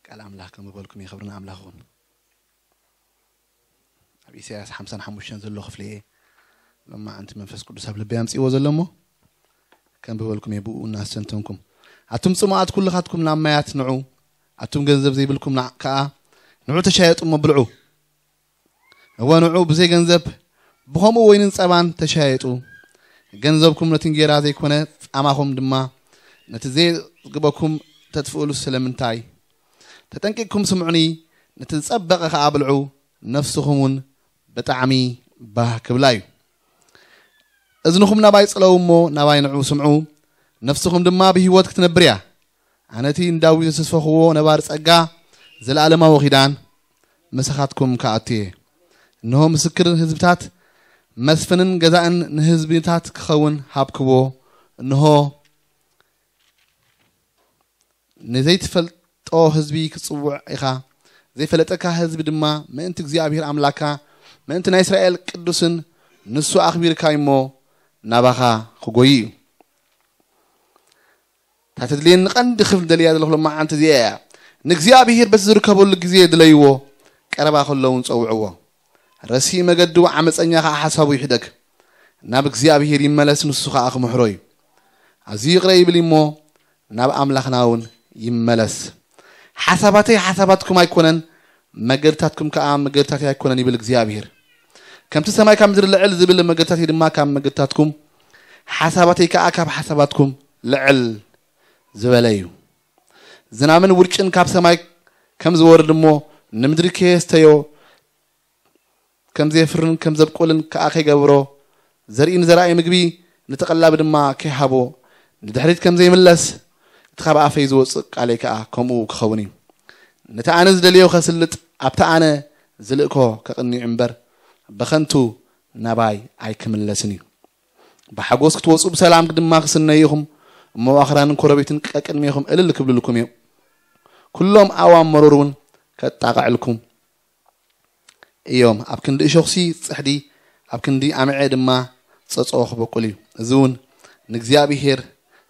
ቃል ኣምላኽ ከም ዝበልኩም እየ። ክብሪ ንኣምላኽ ይኹን። ኣብ ኢሳያስ ሓምሳን ሓሙሽተን ዘሎ ክፍሊ እየ። ሎማዓንቲ መንፈስ ቅዱስ ኣብ ልበይ ኣምጺእዎ ዘሎ እሞ ከም ዝበልኩም እየ ብኡ እናስተንተንኩም። ኣቱም ጽሙኣት ኩልኻትኩም ናብ ማያት ንዑ፣ ኣቱም ገንዘብ ዘይብልኩም ንዓ-፣ ከኣ ንዑ ተሻየጡ እሞ ብልዑ። እወ ንዑ ብዘይ ገንዘብ ብኸምኡ ወይንን ጸባን ተሻየጡ። ገንዘብኩም ነቲ እንጌራ ዘይኮነ ጻማኹም ድማ ነቲ ዘየጽግበኩም ተጥፍእሉ ስለምንታይ? ተጠንቂቕኩም ስምዑኒ፣ ነቲ ዝጸበቐ ኸኣ ብልዑ፣ ነፍስኹም እውን ብጣዕሚ ባህ ክብላ እዩ። እዝንኹም ናባይ ጽለዉ እሞ ናባይ ንዑ ስምዑ፣ ነፍስኹም ድማ ብህይወት ክትነብር እያ። ኣነ እቲ ንዳዊት ዘተስፈኽዎ ነባሪ ጸጋ፣ ዘለኣለማዊ ኺዳን ምሳኻትኩም ክኣቱ እየ። እንሆ ምስክርን ህዝብታት፣ መስፍንን ገዛእን ንህዝብታት ክኸውን ሃብክዎ። እንሆ ንዘይትፈልጦ ህዝቢ ክትጽውዕ ኢኻ፣ ዘይፈለጠካ ህዝቢ ድማ ምእንቲ እግዚኣብሔር ኣምላካ፣ ምእንቲ ናይ እስራኤል ቅዱስን ንሱ ኣኽቢርካ እሞ ናባኻ ክጎይ እዩ። እታ ተድልየኒ ቀንዲ ክፍሊ ደልያ ዘለኹ ሎማዓንቲ እዚኣ እያ። ንእግዚኣብሔር በቲ ዝርከበሉ ግዜ ድለይዎ፣ ቀረባ ከሎ እውን ጸውዕዎ። ረሲእ መገዱ ዓመፀኛ ኸዓ ሓሳቡ ይሕደግ። ናብ እግዚኣብሔር ይመለስ፣ ንሱ ኸዓ ክምሕሮ እዩ። ኣዝዩ ይቕረ ይብል እሞ ናብ ኣምላኽና እውን ይመለስ። ሓሳባተይ ሓሳባትኩም ኣይኮነን፣ መገድታትኩም ከኣ መገድታተይ ኣይኮነን ይብል እግዚኣብሔር። ከምቲ ሰማይ ካብ ምድሪ ልዕል ዝብል መገድታተይ ድማ ካብ መገድታትኩም፣ ሓሳባተይ ከኣ ካብ ሓሳባትኩም ልዕል ዝበለ እዩ። ዝናምን ውርጭን ካብ ሰማይ ከም ዝወርድ እሞ ንምድሪ ከየስተዮ ከም ዘየፍርን ከም ዘብቁልን ከኣ ከይገብሮ፣ ዘርኢ ንዘራኢ ምግቢ ንተቐላቢ ድማ ከይሃቦ ንድሕሪት ከም ዘይምለስ፣ እቲ ካብ ኣፈይ ዝወጽእ ቃለይ ከኣ ከምኡ ክኸውን እዩ። ነቲ ኣነ ዝደልዮ ከስልጥ ኣብቲ ኣነ ዝልእኮ ከቕንዩ እምበር ብኸንቱ ናባይ ኣይክምለስን እዩ። ብሓጎስ ክትወጹ ብሰላም ድማ ክስነዩ ኢኹም እሞ ኣኽራንን ኮረቤትን ቀቅድሜኹም እልል ክብልልኩም እዮም። ኩሎም ኣእዋም መሮር እውን ከጣቕዕልኩም እዮም። ኣብ ክንዲ እሾኽሲ ጽሕዲ፣ ኣብ ክንዲ ኣምዔ ድማ ጸጸዎ ክበቁል እዩ። እዚ እውን ንእግዚኣብሔር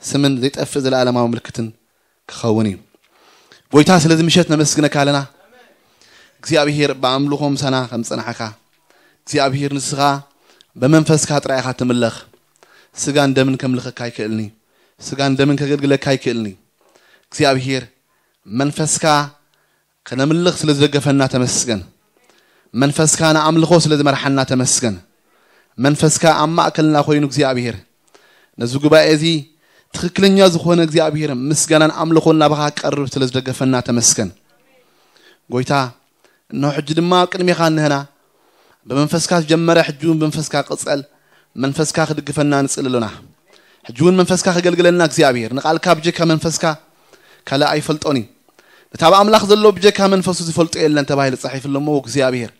ስምን ዘይጠፍእ ዘለኣለማዊ ምልክትን ክኸውን እዩ። ጎይታ ስለዚ ምሸት ነመስግነካ ኣለና። እግዚኣብሔር ብኣምልኾ ምሳና ከም ዝጸናሕካ፣ እግዚኣብሔር ንስኻ ብመንፈስካ ጥራይ ኢኻ ትምለኽ። ስጋን ደምን ከምልኸካ ኣይክእልኒ፣ ስጋን ደምን ከገልግለካ ኣይክእልኒ። እግዚኣብሔር መንፈስካ ከነምልኽ ስለ ዝደገፈና ተመስገን። መንፈስካ ንኣምልኾ ስለ ዝመርሓና ተመስገን። መንፈስካ ኣብ ማእከልና ኮይኑ እግዚኣብሔር ነዚ ጉባኤ እዚ ትኽክለኛ ዝኾነ እግዚኣብሔር ምስጋናን ኣምልኾን ናባኻ ክቀርብ ስለ ዝደገፈና ተመስገን። ጎይታ፣ እነሆ ሕጂ ድማ ኣብ ቅድሜኻ እንህና። ብመንፈስካ ዝጀመረ ሕጂ እውን ብመንፈስካ ቅጸል። መንፈስካ ክድግፈና ንጽሊ ኣሎና። ሕጂ እውን መንፈስካ ከገልግለና እግዚኣብሔር፣ ንቓልካ ብጀካ መንፈስካ ካልእ ኣይፈልጦን እዩ። ነታ ኣብ ኣምላኽ ዘሎ ብጀካ መንፈሱ ዝፈልጦ የለን ተባሂሉ ተጻሒፉ ኣሎ እሞ እግዚኣብሔር፣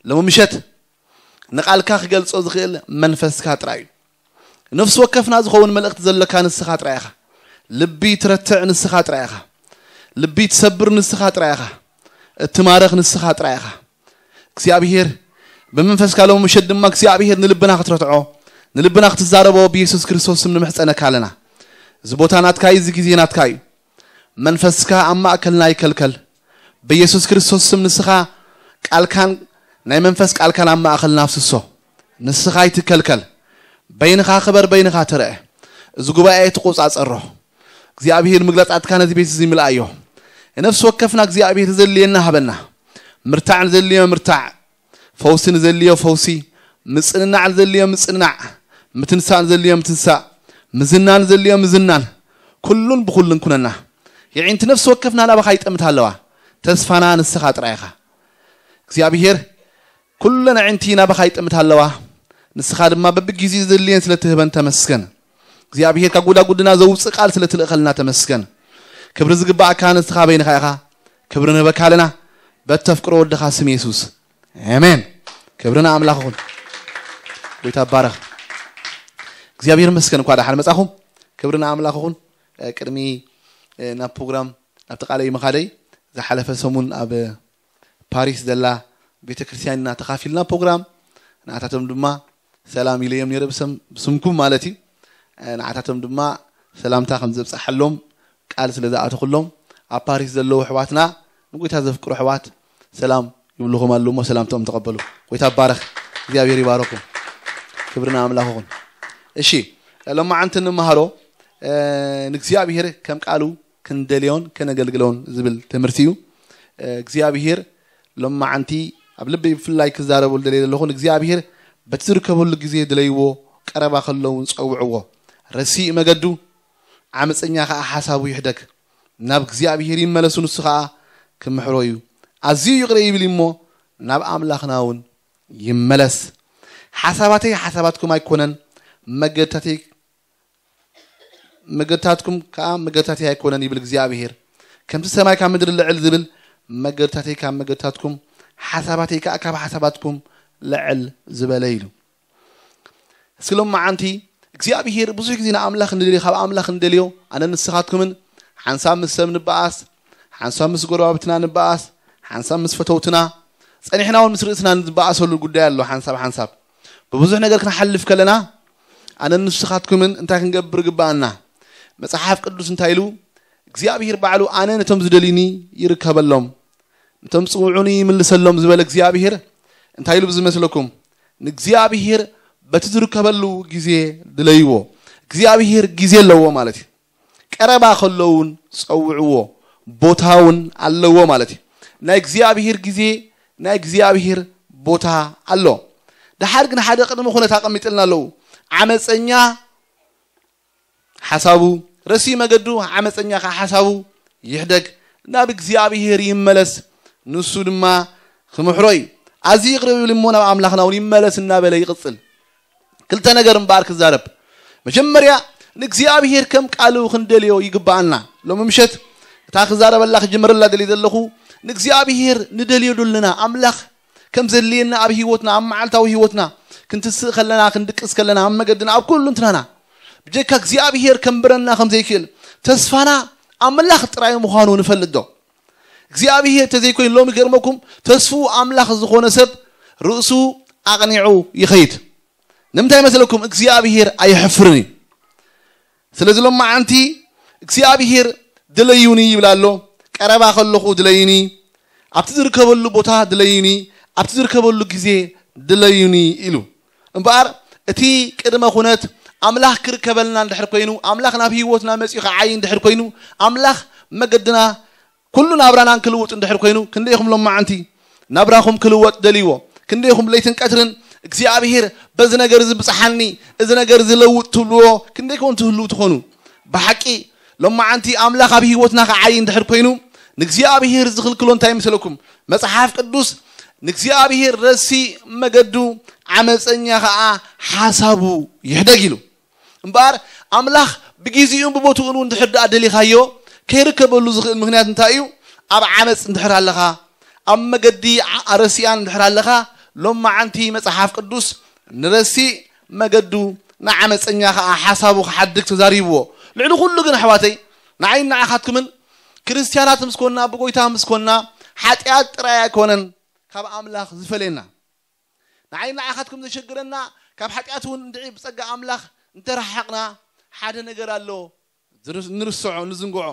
ሎሚ ምሸት ንቓልካ ክገልጾ ዝኽእል መንፈስካ ጥራይ እዩ። ነፍሲ ወከፍና ዝኸውን መልእኽቲ ዘለካ ንስኻ ጥራይ ኢኻ። ልቢ ትረትዕ ንስኻ ጥራይ ኢኻ። ልቢ ትሰብር ንስኻ ጥራይ ኢኻ። እትማርኽ ንስኻ ጥራይ ኢኻ። እግዚኣብሔር ብመንፈስካ ሎሚ ምሸት ድማ እግዚኣብሔር ንልብና ክትረትዖ፣ ንልብና ክትዛረቦ ብየሱስ ክርስቶስ ስም ንምሕጸነካ ኣለና። እዚ ቦታ ናትካ እዩ፣ እዚ ግዜ ናትካ እዩ። መንፈስካ ኣብ ማእከልና ይከልከል። ብየሱስ ክርስቶስ ስም ንስኻ ቃልካን ናይ መንፈስ ቃልካን ኣብ ማእከልና ኣፍስሶ። ንስኻ ኣይትከልከል። በይንኻ ክበር፣ በይንኻ ትርአ። እዚ ጉባኤ ትቆጻጸሮ። እግዚኣብሔር ምግላጻትካ ነዚ ቤት እዚ ምልኣዮ። ንነፍሲ ወከፍና እግዚኣብሔር ዘድልየና ሃበና። ምርታዕ ንዘድልዮ ምርታዕ፣ ፈውሲ ንዘድልዮ ፈውሲ፣ ምጽንናዕ ንዘድልዮ ምጽንናዕ፣ ምትንሳእ ንዘድልዮ ምትንሳእ፣ ምዝና ንዘድልዮ ምዝናን፣ ኩሉን ብኹሉን ኩነና። የዒንቲ ነፍሲ ወከፍና ናባኻ ይጠምታ ኣለዋ። ተስፋና ንስኻ ጥራይ ኢኻ። እግዚኣብሔር ኩለን ኣዒንቲ ናባኻ ይጥምታ ኣለዋ። ንስኻ ድማ በብግዜኡ ዘድልየን ስለ ትህበን ተመስገን። እግዚኣብሔር ካብ ጉዳጉድና ዘውፅእ ቃል ስለ ትልእኸልና ተመስገን። ክብሪ ዝግባኣካ ንስኻ በይንኻ ኢኻ። ክብሪ ንህበካ ኣለና በተፍቅሮ ወድኻ ስም የሱስ፣ ኣሜን። ክብሪ ንኣምላኽ ይኹን። ጎይታ ይባረኽ። እግዚኣብሔር ይመስገን። እንኳ ደሓን መጻኹም። ክብሪ ንኣምላኽ ይኹን። እ፣ ቅድሚ፣ እ፣ ናብ ፕሮግራም፣ ናብቲ ቃለይ ምኻደይ፣ ዝሓለፈ ሰሙን ኣብ ፓሪስ ዘላ ቤተክርስትያን ኢና ተኻፊልና ፕሮግራም። ንኣታቶም ድማ ሰላም ኢለዮም ነይረ፣ ብሰም-፣ ብስምኩም ማለት እዩ። እ፣ ንኣታቶም ድማ ሰላምታ ከም ዘብጽሓሎም ቃል ስለ ዝኣተኹሎም፣ ኣብ ፓሪስ ዘለዉ ኣሕዋትና ንጎይታ ዘፍቅሩ ኣሕዋት ሰላም ይብልኹም ኣለዉ እሞ ሰላምቶም ተቐበሉ። ጎይታ ይባረኽ። እግዚኣብሔር ይባረኹም። ክብርና ኣምላኽ ይኹን። እሺ፣ ሎማዓንቲ እንመሃሮ ንእግዚኣብሔር ከም ቃሉ ክንደልዮን ከነገልግሎን ዝብል ትምህርቲ እዩ። እግዚኣብሔር ሎማዓንቲ ኣብ ልበይ ብፍላይ ክዛረበሉ ደልየ ዘለኹ፣ ንእግዚኣብሔር በቲ ዝርከበሉ ግዜ ድለይዎ፣ ቀረባ ከሎ እውን ጸውዕዎ። ረሲእ መገዱ ዓመፀኛ ከዓ ሓሳቡ ይሕደግ። ናብ እግዚኣብሔር ይመለሱ፣ ንሱ ከዓ ክምሕሮ እዩ። ኣዝዩ ይቕረ ይብል እሞ ናብ ኣምላኽና እውን ይመለስ። ሓሳባተይ ሓሳባትኩም ኣይኮነን፣ መገድታተይ መገድታትኩም ከዓ መገድታተይ ኣይኮነን ይብል እግዚኣብሔር። ከምቲ ሰማይ ካብ ምድሪ ልዕል ዝብል መገድታተይ ካብ መገድታትኩም፣ ሓሳባተይ ከዓ ካብ ሓሳባትኩም ልዕል ዝበለ ኢሉ። እስኪ ሎም መዓንቲ እግዚኣብሔር ብዙሕ ግዜ ንኣምላኽ ንደልዮ፣ ካብ ኣምላኽ ንደልዮ። ኣነ ንስኻትኩምን ሓንሳብ ምስ ሰብ ንበኣስ፣ ሓንሳብ ምስ ጎረባብትና ንበኣስ፣ ሓንሳብ ምስ ፈተውትና፣ ጸኒሕና እውን ምስ ርእስና ንበኣሰሉ ጉዳይ ኣሎ። ሓንሳብ ሓንሳብ ብብዙሕ ነገር ክንሓልፍ ከለና ኣነ ንስኻትኩምን እንታይ ክንገብር ግባኣና? መጽሓፍ ቅዱስ እንታይ ኢሉ? እግዚኣብሔር ባዕሉ ኣነ ነቶም ዝደልዩኒ ይርከበሎም፣ ነቶም ዝጽውዑኒ ይምልሰሎም ዝበለ እግዚኣብሔር እንታይ ኢሉ ብዝመስለኩም? ንእግዚኣብሔር በቲ ዝርከበሉ ግዜ ድለይዎ። እግዚኣብሔር ግዜ ኣለዎ ማለት እዩ። ቀረባ ከሎ እውን ጸውዕዎ፣ ቦታ እውን ኣለዎ ማለት እዩ። ናይ እግዚኣብሔር ግዜ፣ ናይ እግዚኣብሔር ቦታ ኣሎ። ደሓር ግን ሓደ ቅድሚ ኩነት ኣቐሚጥልና ኣለዉ። ዓመፀኛ ሓሳቡ ረሲ መገዱ፣ ዓመፀኛ ከዓ ሓሳቡ ይሕደግ፣ ናብ እግዚኣብሔር ይመለስ፣ ንሱ ድማ ክምሕሮ እዩ። ኣዝዩ ይቕረ ይብል እሞ ናብ ኣምላኽና እውን ይመለስ እናበለ ይቕጽል። ክልተ ነገር እምበኣር ክዛረብ። መጀመርያ ንእግዚኣብሔር ከም ቃሉ ክንደልዮ ይግብኣና። ሎሚ ምሸት እታ ክዛረበላ ክጅምረላ ደልየ ዘለኹ ንእግዚኣብሔር ንደልዮ ዶ ኣለና? ኣምላኽ ከም ዘድልየና ኣብ ህይወትና፣ ኣብ መዓልታዊ ህይወትና ክንትስእ ከለና፣ ክንድቅስ ከለና፣ ኣብ መገድና፣ ኣብ ኩሉ እንትናና ብጀካ እግዚኣብሔር ከንብረና ከም ዘይክእል ተስፋና ኣምላኽ ጥራይ ምዃኑ ንፈልጥ ዶ? እግዚኣብሔር ተዘይኮይኑ ሎሚ ገርመኩም ተስፉ ኣምላኽ ዝኾነ ሰብ ርእሱ ኣቕኒዑ ይኸይድ። ንምንታይ መስለኩም? እግዚኣብሔር ኣየሕፍርን እዩ። ስለዚ ሎም መዓንቲ እግዚኣብሔር ድለዩኒ ይብል ኣሎ። ቀረባ ከለኹ ድለዩኒ፣ ኣብቲ ዝርከበሉ ቦታ ድለዩኒ፣ ኣብቲ ዝርከበሉ ግዜ ድለዩኒ ኢሉ። እምበኣር እቲ ቅድመ ኩነት ኣምላኽ ክርከበልና እንድሕር ኮይኑ፣ ኣምላኽ ናብ ህይወትና መጺኡ ክዓይ እንድሕር ኮይኑ፣ ኣምላኽ መገድና ኩሉ ናብራና ክልውጥ እንድሕር ኮይኑ፣ ክንደይኹም ሎም መዓንቲ ናብራኹም ክልወጥ ደልይዎ? ክንደይኹም ለይትን ቀትርን እግዚኣብሔር በዚ ነገር እዚ ብጽሓኒ፣ እዚ ነገር እዚ ለውጥ ትብልዎ ክንደይኮን ትህልው ትኾኑ? ብሓቂ ሎም መዓንቲ ኣምላኽ ኣብ ህይወትና ክዓይ እንድሕር ኮይኑ፣ ንእግዚኣብሔር ዝኽልክሎ እንታይ ይመስለኩም? መጽሓፍ ቅዱስ ንእግዚኣብሔር ረሲእ መገዱ ዓመፀኛ ኸዓ ሓሳቡ ይሕደግ ኢሉ። እምበኣር ኣምላኽ ብግዜኡን ብቦትኡን እውን እንድሕር ደኣ ደሊኻዮ ከይርከበሉ ዝኽእል ምኽንያት እንታይ እዩ? ኣብ ዓመፅ እንድሕር ኣለኻ፣ ኣብ መገዲ ዓ- ኣረሲኣን እንድሕር ኣለኻ፣ ሎም መዓንቲ መጽሓፍ ቅዱስ ንረሲእ መገዱ ንዓመፀኛ ኸዓ ሓሳቡ ክሓድግ ተዛሪብዎ። ልዕሊ ኩሉ ግን ኣሕዋተይ ንዓይ ንዓኻትኩምን ክርስትያናት ምስ ኮና ብጎይታ ምስ ኮና ሓጢኣት ጥራይ ኣይኮነን ካብ ኣምላኽ ዝፈለየና። ንዓይ ንዓኻትኩም ዘሸግረና ካብ ሓጢኣት እውን እንድዒ ብጸጋ ኣምላኽ እንተረሓቕና ሓደ ነገር ኣሎ ዝርስ- ንርስዖ ንዝንግዖ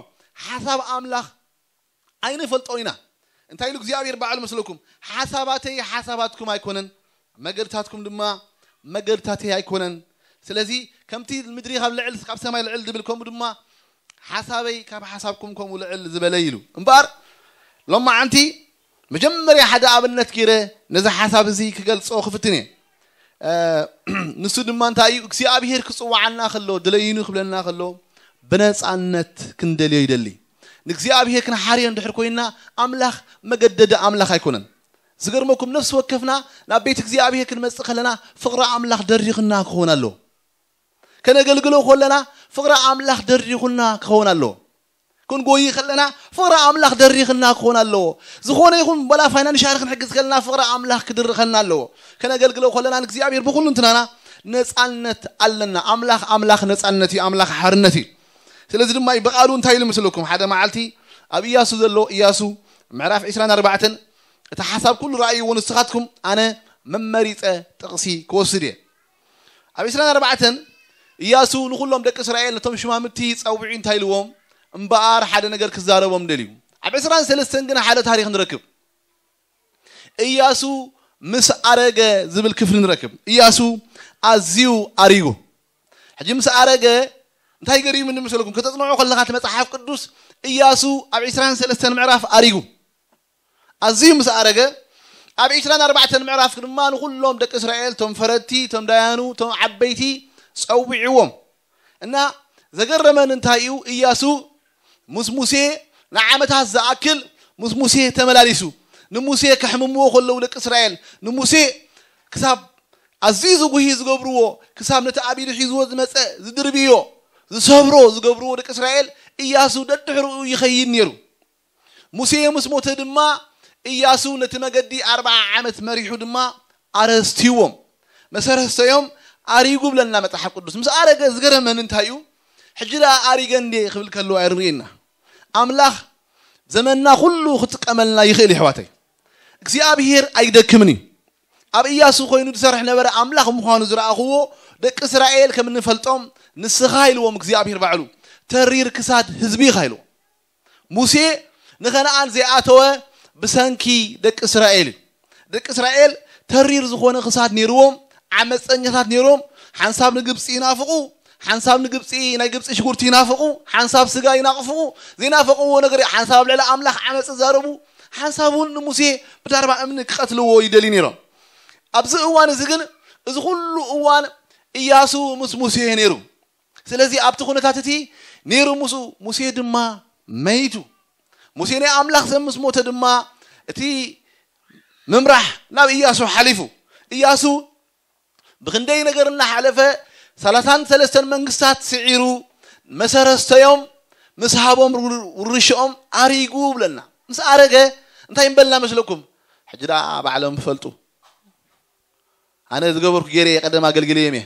ሓሳብ ኣምላኽ ኣይንፈልጦ ኢና። እንታይ ኢሉ እግዚኣብሔር ባዕሉ መስለኩም? ሓሳባተይ ሓሳባትኩም ኣይኮነን፣ መገድታትኩም ድማ መገድታተይ ኣይኮነን። ስለዚ ከምቲ ምድሪ ካብ ልዕል ካብ ሰማይ ልዕል ድብል ከምኡ ድማ ሓሳበይ ካብ ሓሳብኩም ከምኡ ልዕል ዝበለ ኢሉ። እምበኣር ሎም መዓንቲ መጀመርያ ሓደ ኣብነት ገይረ ነዚ ሓሳብ እዚ ክገልጾ ክፍትን እየ። ንሱ ድማ እንታይ እዩ እግዚኣብሄር ክጽውዓና ከሎ ድለይኑ ክብለና ከሎ ብነጻነት ክንደልዮ ይደሊ። ንእግዚኣብሄር ክንሓርዮ እንድሕር ኮይና ኣምላኽ መገደዲ ኣምላኽ ኣይኮነን። ዝገርመኩም ነፍሲ ወከፍና ናብ ቤት እግዚኣብሄር ክንመጽእ ከለና ፍቕሪ ኣምላኽ ደሪኽና ክኸውን ኣለዎ። ከነገልግሎ ከለና ፍቕሪ ኣምላኽ ደሪኹና ክኸውን ኣለዎ። ክንጎይ ከለና ፍቕሪ ኣምላኽ ደሪኽና ክኾን ኣለዎ። ዝኾነ ይኹን በላ ፋይናንሻል ክንሕግዝ ከለና ፍቕሪ ኣምላኽ ክድርኸና ኣለዎ። ከነገልግሎ ከለና ንእግዚኣብሔር ብኹሉ እንትናና ነፃነት ኣለና። ኣምላኽ ኣምላኽ ነፃነት እዩ፣ ኣምላኽ ሓርነት እዩ። ስለዚ ድማ ብቓሉ እንታይ ኢሉ ምስለኩም ሓደ መዓልቲ ኣብ ኢያሱ ዘሎ ኢያሱ ምዕራፍ ዕስራን ኣርባዕተን እቲ ሓሳብ ኩሉ ረኣይዎ ንስኻትኩም ኣነ መመሪፀ ጥቕሲ ክወስድ እየ። ኣብ ዕስራን ኣርባዕተን ኢያሱ ንኹሎም ደቂ እስራኤል ነቶም ሽማምቲ ጸውዒ እንታይ ኢልዎም እምበኣር ሓደ ነገር ክዛረቦም ደልዩ። ኣብ ዕስራን ሰለስተን ግን ሓደ ታሪኽ ንረክብ። እያሱ ምስ ኣረገ ዝብል ክፍሊ ንረክብ። እያሱ ኣዝዩ ኣሪጉ። ሕጂ ምስ ኣረገ እንታይ ገሪሙ ንመስለኩም? ከተጽንዖ ከለኻ እቲ መጽሓፍ ቅዱስ እያሱ ኣብ ዕስራን ሰለስተን ምዕራፍ ኣሪጉ። ኣዝዩ ምስ ኣረገ ኣብ ዕስራን ኣርባዕተን ምዕራፍ ድማ ንኹሎም ደቂ እስራኤል፣ ቶም ፈረድቲ፣ ቶም ዳያኑ፣ ቶም ዓበይቲ ጸዊዕዎም። እና ዘገረመን እንታይ እዩ? እያሱ ምስ ሙሴ ንዓመታት ዝኣክል ምስ ሙሴ ተመላሊሱ፣ ንሙሴ ከሕምምዎ ከለዉ ደቂ እስራኤል ንሙሴ ክሳብ ኣዝዩ ዝጉሂ ዝገብርዎ፣ ክሳብ ነቲ ኣብ ኢዱ ሒዝዎ ዝመጸ ዝድርብዮ፣ ዝሰብሮ ዝገብርዎ ደቂ እስራኤል እያሱ ደድሕርኡ ይኸይድ ነይሩ። ሙሴ ምስ ሞተ ድማ እያሱ ነቲ መገዲ ኣርብዓ ዓመት መሪሑ ድማ ኣረስቲዎም። መሰረስተዮም ኣሪጉ ብለና መጽሓፍ ቅዱስ። ምስ ኣረገ ዝገረመን እንታይ እዩ? ሕጂ ደኣ ኣሪገ እንዴ ክብል ከሎ ኣይርኤና። ኣምላኽ ዘመንና ኩሉ ክጥቀመልና ይኽእል እዩ፣ ኣሕዋተይ። እግዚኣብሄር ኣይደክምን እዩ። ኣብ እያሱ ኮይኑ ዝሰርሕ ነበረ ኣምላኽ ምዃኑ ዝረኣኽዎ ደቂ እስራኤል ከም እንፈልጦም ንስኻ ኢልዎም እግዚኣብሄር ባዕሉ። ተሪር ክሳድ ህዝቢ ኢኻ ኢልዎም። ሙሴ ንኸነኣን ዘይኣተወ ብሰንኪ ደቂ እስራኤል እዩ። ደቂ እስራኤል ተሪር ዝኾነ ክሳድ ነይርዎም፣ ዓመፀኛታት ነይሮም። ሓንሳብ ንግብፂ ይናፍቑ፣ ሓንሳብ ንግብፂ፣ ናይ ግብፂ ሽጉርቲ ይናፍቑ፣ ሓንሳብ ስጋ ይናፍቑ። ዘይናፈቕዎ ነገር፣ ሓንሳብ ልዕሊ ኣምላኽ ዓመፅ ይዛረቡ፣ ሓንሳብ እውን ንሙሴ ብዳርባ እምኒ ክቐትልዎ ይደልዩ ነይሮም። ኣብዚ እዋን እዚ ግን፣ እዚ ኩሉ እዋን እያሱ ምስ ሙሴ ነይሩ። ስለዚ ኣብቲ ኩነታት እቲ ነይሩ ምስኡ፣ ሙሴ ድማ መይቱ። ሙሴ ናይ ኣምላኽ ሰብ ምስ ሞተ ድማ እቲ ምምራሕ ናብ እያሱ ሓሊፉ። እያሱ ብኽንደይ ነገር እናሓለፈ ሰላሳን ሰለስተን መንግስታት ስዒሩ፣ መሰረስተዮም ምስ ሃቦም ውር-፣ ውርሽኦም ኣሪጉ ብለና። ምስ ኣረገ እንታይ ምበልና መስለኩም? ሕጂ ደኣ ባዕሎም ይፈልጡ። ኣነ ዝገበርኩ ገይረ እየ፣ ቀደም ኣገልግለዮም እየ።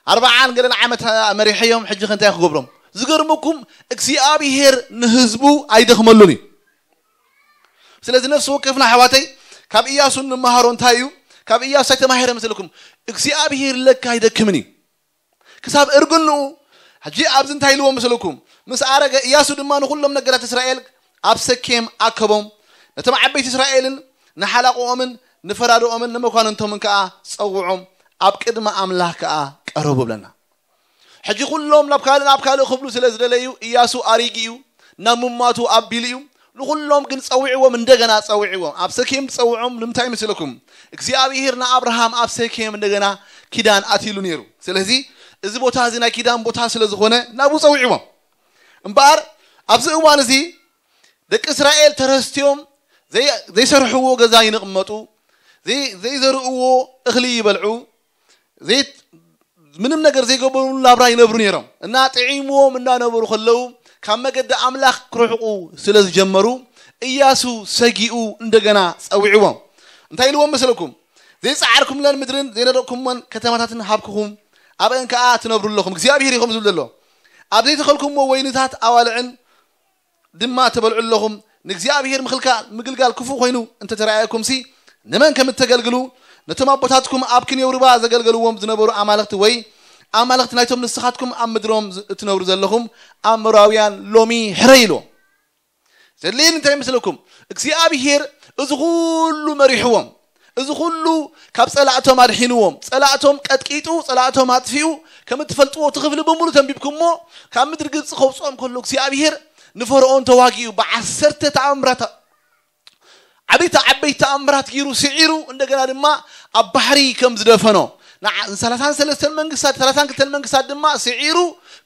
ኣርብዓን ገለን ዓመት መሪሐዮም፣ ሕጂ ከ እንታይ ክገብሮም? ዝገርመኩም እግዚኣብሄር ንህዝቡ ኣይደኽመሉን እዩ። ስለዚ ነፍሲ ወከፍና ኣሕዋተይ ካብ እያሱ እንመሃሮ እንታይ እዩ? ካብ እያሱ ኣይተማሂረ መስለኩም? እግዚኣብሄር ለካ ኣይደክምን እዩ። ክሳብ እርግንኡ ሕጂ ኣብዚ እንታይ ኢልዎ መስለኩም? ምስ ኣረገ እያሱ ድማ ንኹሎም ነገራት እስራኤል ኣብ ሰኬም ኣከቦም። ነቶም ዓበይቲ እስራኤልን ንሓላቕኦምን ንፈራድኦምን ንመኳንንቶምን ከኣ ጸውዖም፣ ኣብ ቅድሚ ኣምላኽ ከኣ ቀረቡ ብለና። ሕጂ ኩሎም ናብ ካልእ ናብ ካልእ ክብሉ ስለ ዝደለዩ እያሱ ኣሪጊ እዩ፣ ናብ ምማቱ ኣቢሉ እዩ። ንኹሎም ግን ጸዊዕዎም፣ እንደገና ጸዊዕዎም። ኣብ ሰኬም ጸውዖም ንምንታይ ይመስለኩም? እግዚኣብሄር ንኣብርሃም ኣብ ሰኬም እንደገና ኪዳን ኣትይሉ ነይሩ። ስለዚ እዚ ቦታ እዚ ናይ ኪዳን ቦታ ስለ ዝኾነ ናብኡ ጸዊዕዎም። እምበኣር ኣብዚ እዋን እዚ ደቂ እስራኤል ተረስትዮም ዘይ-፣ ዘይሰርሕዎ ገዛ ይንቕመጡ፣ ዘይ-፣ ዘይዘርእዎ እኽሊ ይበልዑ፣ ዘይ-፣ ምንም ነገር ዘይገበሩ ናብራ ይነብሩ ነይሮም። እና ጥዒምዎም እናነበሩ ከለዉ ካብ መገዲ ኣምላኽ ክርሕቁ ስለ ዝጀመሩ እያሱ ሰጊኡ እንደገና ጸዊዕዎም። እንታይ ኢልዎም መሰለኩም? ዘይጸዓርኩምለን ምድርን ዘይነደቕኩሞን ከተማታትን ሃብኩኹም፣ ኣብአን ከኣ ትነብሩ ኣለኹም። እግዚኣብሄር እዩ ከምዚ ዝብል ዘሎ። ኣብ ዘይተኸልኩምዎ ወይንታት ኣዋልዕን ድማ ትበልዑ ኣለኹም። ንእግዚኣብሔር ምኽልካል ምግልጋል ክፉእ ኮይኑ እንተተራእየኩምሲ፣ ንመን ከም እተገልግሉ፣ ነቶም ኣቦታትኩም ኣብ ክንየው ርባ ዘገልገልዎም ዝነበሩ ኣማልኽቲ ወይ ኣማልኽቲ ናይቶም ንስኻትኩም ኣብ ምድሮም ዝ-፣ እትነብሩ ዘለኹም ኣሞራውያን ሎሚ ሕረይ ኢልዎም። ዘድልየኒ እንታይ ይመስለኩም? እግዚኣብሔር እዚ ኩሉ መሪሕዎም፣ እዚ ኩሉ ካብ ጸላእቶም ኣድሒንዎም፣ ጸላእቶም ቀጥቂጡ፣ ጸላእቶም ኣጥፊኡ፣ ከም እትፈልጥዎ እቲ ክፍሊ ብምሉእ ተንቢብኩሞ፣ ካብ ምድሪ ግብጺ ከውጽኦም ከሎ እግዚኣብሔር ንፈርዖን ተዋጊኡ ብዓሰርተ ተኣምራት፣ ዓበይቲ ዓበይቲ ተኣምራት ገይሩ ስዒሩ፣ እንደገና ድማ ኣብ ባሕሪ ከም ዝደፈኖ፣ ንዓ-፣ ንሰላሳን ሰለስተን መንግስታት፣ ሰላሳን ክልተን መንግስታት ድማ ስዒሩ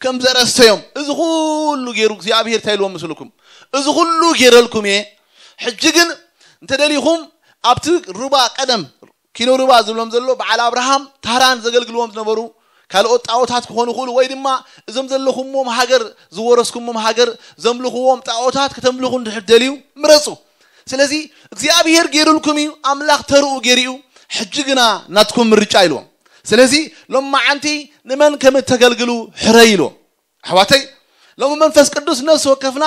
ከም ዘረስተዮም፣ እዚ ኩሉ ገይሩ እግዚኣብሔር እንታይ ኢልዎም መስልኩም? እዚ ኩሉ ገይረልኩም እየ፣ ሕጂ ግን እንተደሊኹም ኣብቲ ሩባ ቀደም፣ ኪኖ ሩባ ዝብሎም ዘሎ በዓል ኣብርሃም ታራን ዘገልግልዎም ዝነበሩ ካልኦት ጣዖታት ክኾኑ ይኽእሉ፣ ወይ ድማ እዞም ዘለኹሞም ሃገር፣ ዝወረስኩሞም ሃገር ዘምልኽዎም ጣዖታት ከተምልኹ እንድሕር ትደልዩ ምረጹ። ስለዚ እግዚኣብሔር ገይሩልኩም እዩ፣ ኣምላኽ ተርኡ ገይሩ እዩ፣ ሕጂ ግና ናትኩም ምርጫ ኢልዎም። ስለዚ ሎማዓንቲ ንመን ከም እተገልግሉ ሕረይ ኢልዎም። ኣሕዋተይ፣ ሎሚ መንፈስ ቅዱስ ነፍሲ ወከፍና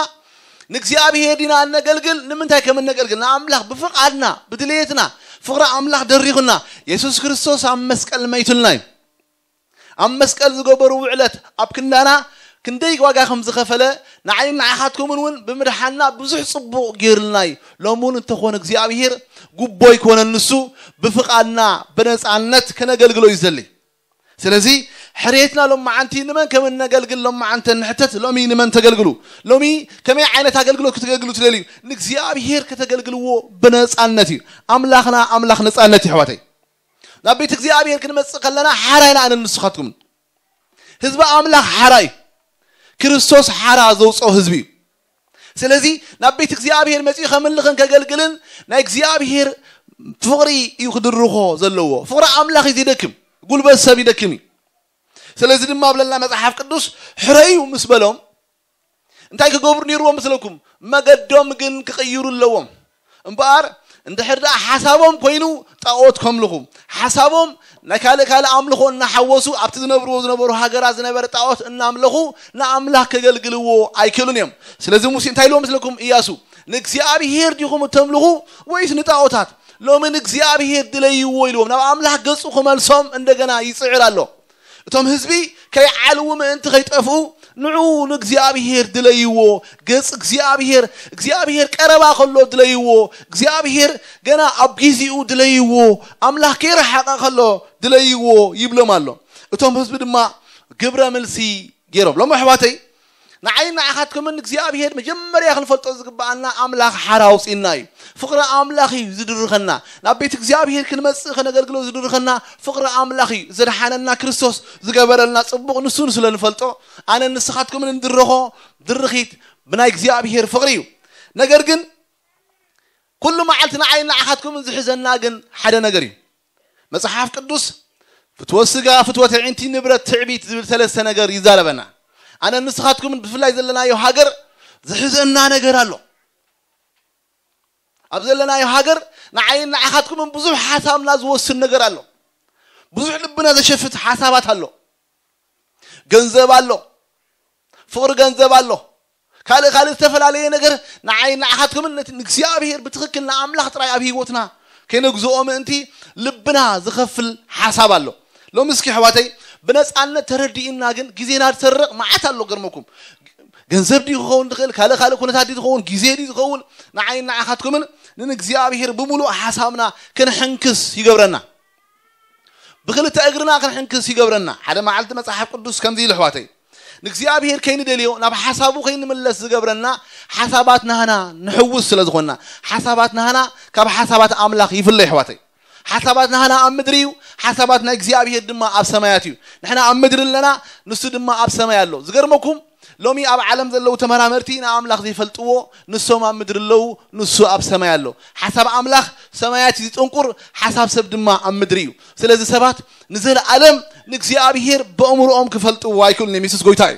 ንእግዚኣብሔር ዲና እነገልግል? ንምንታይ ከም እነገልግል ንኣምላኽ ብፍቓድና፣ ብድልየትና፣ ፍቕሪ ኣምላኽ ደሪኹና፣ የሱስ ክርስቶስ ኣብ መስቀል መይቱልና እዩ። ኣብ መስቀል ዝገበሩ ውዕለት ኣብ ክንዳና ክንደይ ዋጋ ከም ዝኸፈለ ንዓይን ንዓኻትኩምን እውን ብምድሓንና ብዙሕ ጽቡቕ ገይሩልና እዩ። ሎሚ እውን እንተኾነ እግዚኣብሔር ጉቦ ኣይኮነን፣ ንሱ ብፍቓድና ብነጻነት ከነገልግሎ እዩ ዝደሊ። ስለዚ ሕርየትና ሎማዓንቲ ንመን ከም እነገልግል ሎማዓንቲ ንሕተት። ሎሚ ንመን ተገልግሉ? ሎሚ ከመይ ዓይነት ኣገልግሎት ክተገልግሉ ትደልዩ? ንእግዚኣብሔር ከተገልግልዎ ብነጻነት እዩ። ኣምላኽና ኣምላኽ ነጻነት እዩ ኣሕዋተይ። ናብ ቤት እግዚኣብሔር ክንመጽእ ከለና ሓራ ኢና ኣነ ንስኻትኩምን። ህዝቢ ኣምላኽ ሓራ እዩ። ክርስቶስ ሓራ ዘውፅኦ ህዝቢ እዩ። ስለዚ ናብ ቤት እግዚኣብሔር መፂኡ ከምልኽን ከገልግልን ናይ እግዚኣብሔር ፍቕሪ እዩ ክድርኾ ዘለዎ። ፍቕሪ ኣምላኽ እዩ ዝደክም፣ ጉልበት ሰብ ይደክም እዩ። ስለዚ ድማ ብለና መፅሓፍ ቅዱስ ሕረዩ ምስ በሎም እንታይ ክገብሩ ነይርዎም መስለኩም? መገዶም ግን ክቕይሩ ኣለዎም። እምበኣር እንድሕር ደኣ ሓሳቦም ኮይኑ ጣዖት ከምልኹ፣ ሓሳቦም ናይ ካልእ ካልእ ኣምልኾ እናሓወሱ ኣብቲ ዝነብርዎ ዝነበሩ ሃገራት ዝነበረ ጣዖት እናምለኹ ንኣምላኽ ከገልግልዎ ኣይክእሉን እዮም። ስለዚ ሙሴ እንታይ ኢልዎም መስለኩም? እያሱ ንእግዚኣብሔር ዲኹም እተምልኹ ወይስ ንጣዖታት? ሎሚ ንእግዚኣብሔር ድለይዎ ኢልዎም ናብ ኣምላኽ ገጹ ክመልሶም እንደገና ይጽዕር ኣሎ። እቶም ህዝቢ ከይዓልዉ ምእንቲ ከይጠፍኡ ንዑ ንእግዚኣብሔር ድለይዎ። ገጽ እግዚኣብሔር እግዚኣብሔር ቀረባ ከሎ ድለይዎ። እግዚኣብሔር ገና ኣብ ጊዜኡ ድለይዎ። ኣምላኽ ከይረሓቐ ከሎ ድለይዎ ይብሎም ኣሎ። እቶም ህዝቢ ድማ ግብረ ምልሲ ገይሮም። ሎም ኣሕዋተይ ንዓይ ንዓኻትኩምን እግዚኣብሔር መጀመርያ ክንፈልጦ ዝግብኣና ኣምላኽ ሓራ ኣውፅእና እዩ። ፍቕሪ ኣምላኽ እዩ ዝድርኸና። ናብ ቤት እግዚኣብሔር ክንመፅእ ከነገልግሎ ዝድርኸና ፍቕሪ ኣምላኽ እዩ። ዘድሓነና ክርስቶስ ዝገበረልና ፅቡቕ ንሱ ስለ ንፈልጦ ኣነ ንስኻትኩምን እንድረኾ ድርኺት ብናይ እግዚኣብሔር ፍቕሪ እዩ። ነገር ግን ኩሉ መዓልቲ ንዓይ ንዓኻትኩምን ዝሕዘና ግን ሓደ ነገር እዩ። መጽሓፍ ቅዱስ ፍትወት ስጋ፣ ፍትወት ኣዒንቲ፣ ንብረት፣ ትዕቢት ዝብል ሰለስተ ነገር ይዛረበና። ኣነ ንስኻትኩምን ብፍላይ ዘለናዮ ሃገር ዝሕዘና ነገር ኣሎ። ኣብ ዘለናዮ ሃገር ንዓይን ንዓኻትኩምን ብዙሕ ሓሳብና ዝወስን ነገር ኣሎ። ብዙሕ ልብና ዘሸፍት ሓሳባት ኣሎ። ገንዘብ ኣሎ፣ ፍቕሪ ገንዘብ ኣሎ፣ ካልእ ካልእ ዝተፈላለየ ነገር ንዓይ ንዓኻትኩምን ነቲ ንእግዚኣብሔር ብትኽክል ንኣምላኽ ጥራይ ኣብ ህይወትና ከይነግዝኦ ምእንቲ ልብና ዝኸፍል ሓሳብ ኣሎ። ሎሚ እስኪ ኣሕዋተይ ብነፃነት ተረዲእና ግን ግዜና ዝሰርቕ መዓት ኣሎ። ገርመኩም ገንዘብ ድዩ ክኸውን ዝኽእል ካልእ ካልእ ኩነታት ድዩ ዝኸውን ግዜ ድዩ ዝኸውን ንዓይ ንዓኻትኩምን ንንእግዚኣብሔር ብምሉእ ሓሳብና ክንሕንክስ ይገብረና። ብክልተ እግርና ክንሕንክስ ይገብረና። ሓደ መዓልቲ መጽሓፍ ቅዱስ ከምዚ ኢሉ ኣሕዋተይ ንእግዚኣብሔር ከይንደልዮ ናብ ሓሳቡ ከይንምለስ ዝገብረና ሓሳባት ናህና ንሕውስ ስለ ዝኾንና ሓሳባት ናህና ካብ ሓሳባት ኣምላኽ ይፍለ ኣሕዋተይ። ሓሳባት ናህና ኣብ ምድሪ እዩ፣ ሓሳባት ናይ እግዚኣብሔር ድማ ኣብ ሰማያት እዩ። ንሕና ኣብ ምድሪ ኣለና፣ ንሱ ድማ ኣብ ሰማይ ኣሎ። ዝገርመኩም ሎሚ ኣብ ዓለም ዘለዉ ተመራመርቲ ንኣምላኽ ዘይፈልጥዎ ንሶም ኣብ ምድሪ ኣለዉ፣ ንሱ ኣብ ሰማይ ኣሎ። ሓሳብ ኣምላኽ ሰማያት እዩ ዝጥንቁር፣ ሓሳብ ሰብ ድማ ኣብ ምድሪ እዩ። ስለዚ ሰባት ንዘለኣለም ንእግዚኣብሔር በእምሮኦም ክፈልጥዎ ኣይክእሉን እዮም። የሱስ ጎይታ እዩ።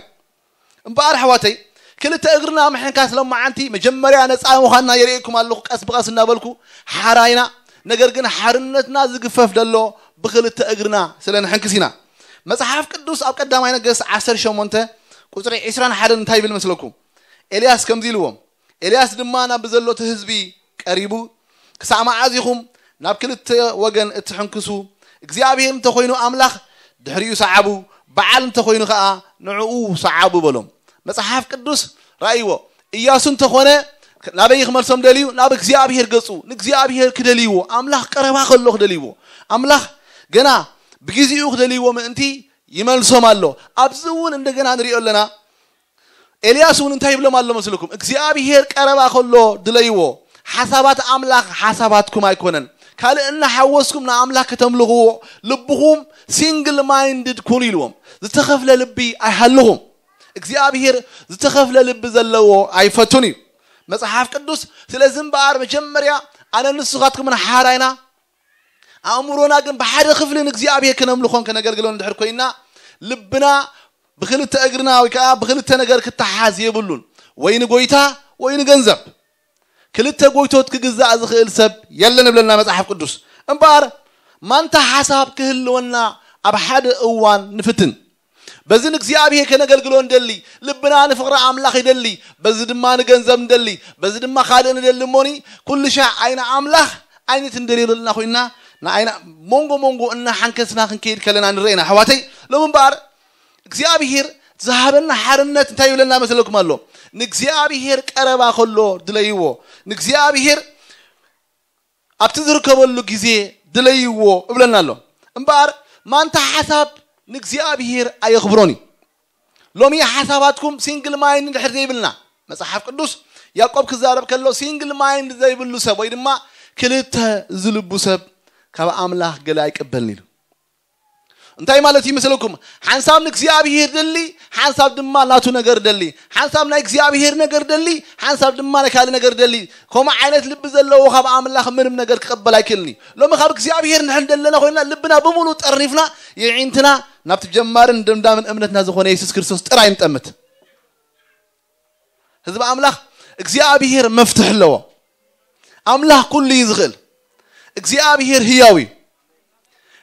እምበኣር ኣሕዋተይ ክልተ እግርና ምሕንካስ ሎማዓንቲ መጀመርያ ነፃ ምዃንና የርእየኩም ኣለኹ ቀስ ብቐስ እናበልኩ ሓራይና። ነገር ግን ሓርነትና ዝግፈፍ ዘሎ ብክልተ እግርና ስለ ንሕንክስ ኢና። መፅሓፍ ቅዱስ ኣብ ቀዳማይ ነገስት ዓሰርተ ሸሞንተ ቁፅሪ ዕስራን ሓደን እንታይ ይብል መስለኩም? ኤልያስ ከምዚ ኢልዎም። ኤልያስ ድማ ናብ ዘሎ እቲ ህዝቢ ቀሪቡ ክሳዕ መዓዝ ኢኹም ናብ ክልተ ወገን እትሕንክሱ? እግዚኣብሔር እንተኾይኑ ኣምላኽ ድሕሪኡ ሰዓቡ፣ በዓል እንተኾይኑ ከዓ ንዕኡ ሰዓቡ በሎም። መፅሓፍ ቅዱስ ራእይዎ። እያሱ እንተኾነ ናበይ ክመልሶም ደልዩ? ናብ እግዚኣብሔር ገፁ ንእግዚኣብሔር ክደልይዎ ኣምላኽ ቀረባ ከሎ ክደልይዎ ኣምላኽ ገና ብግዜኡ ክደልይዎ ምእንቲ ይመልሶም ኣሎ። ኣብዚ እውን እንደገና ንሪኦ ኣለና። ኤልያስ እውን እንታይ ይብሎም ኣሎ መስልኩም? እግዚኣብሔር ቀረባ ከሎ ድለይዎ። ሓሳባት ኣምላኽ ሓሳባትኩም ኣይኮነን። ካልእ እናሓወስኩም ንኣምላኽ ከተምልኽዎ ልብኹም ሲንግል ማይንድድ ኩኑ ኢልዎም። ዝተኸፍለ ልቢ ኣይሃልኹም። እግዚኣብሔር ዝተኸፍለ ልቢ ዘለዎ ኣይፈቱን እዩ መፅሓፍ ቅዱስ። ስለዚ እምበኣር መጀመርያ ኣነ ንስኻትኩምን ሓራይና ኣእምሮና ግን ብሓደ ክፍሊ ንእግዚኣብሔር ክነምልኾን ከነገልግሎን እንድሕር ኮይና ልብና ብክልተ እግርና ወይ ከዓ ብክልተ ነገር ክተሓዝ የብሉን። ወይ ንጎይታ ወይ ንገንዘብ። ክልተ ጎይቶት ክግዛእ ዝኽእል ሰብ የለን እብለና መፅሓፍ ቅዱስ። እምበኣር ማንታ ሓሳብ ክህልወና ኣብ ሓደ እዋን ንፍትን። በዚ ንእግዚኣብሔር ከነገልግሎ እንደሊ፣ ልብና ንፍቕሪ ኣምላኽ ይደሊ፣ በዚ ድማ ንገንዘብ እንደሊ፣ በዚ ድማ ካልእ ንደሊ እሞኒ ኩሉ ሻዕ ዓይኒ ኣምላኽ ኣይነት እንደልዮ ዘለና ኮይና ንዓይና መንጎ መንጎ እናሓንከስና ክንከይድ ከለና ንረኤና ኣሕዋተይ። ሎም እምበኣር እግዚኣብሔር ዝሃበና ሓርነት እንታይ ይብለና መስለኩም ኣሎ? ንእግዚኣብሔር ቀረባ ከሎ ድለይዎ፣ ንእግዚኣብሔር ኣብቲ ዝርከበሉ ግዜ ድለይዎ እብለና ኣሎ። እምበኣር ማንታ ሓሳብ ንእግዚኣብሔር ኣየኽብሮን እዩ። ሎሚ ሓሳባትኩም ሲንግል ማይንድ እንድሕር ዘይብልና፣ መጽሓፍ ቅዱስ ያዕቆብ ክዛረብ ከሎ ሲንግል ማይንድ ዘይብሉ ሰብ ወይ ድማ ክልተ ዝልቡ ሰብ ካብ ኣምላኽ ገለ ኣይቅበልን ኢሉ። እንታይ ማለት ይመስለኩም? ሓንሳብ ንእግዚኣብሔር ደሊ፣ ሓንሳብ ድማ ናቱ ነገር ደሊ፣ ሓንሳብ ናይ እግዚኣብሔር ነገር ደሊ፣ ሓንሳብ ድማ ናይ ካልእ ነገር ደሊ። ከምኡ ዓይነት ልቢ ዘለዎ ካብ ኣምላኽ ምንም ነገር ክቕበል ኣይክእልን እዩ። ሎሚ ካብ እግዚኣብሔር ንሕን ደለና ኮይና ልብና ብምሉእ ጠርኒፍና የዒንትና ናብቲ ጀማርን ደምዳምን እምነትና ዝኾነ የሱስ ክርስቶስ ጥራይ ንጠምት። ህዝቢ ኣምላኽ፣ እግዚኣብሔር መፍትሕ ኣለዎ። ኣምላኽ ኩሉ እዩ ዝኽእል። እግዚኣብሔር ህያው እዩ።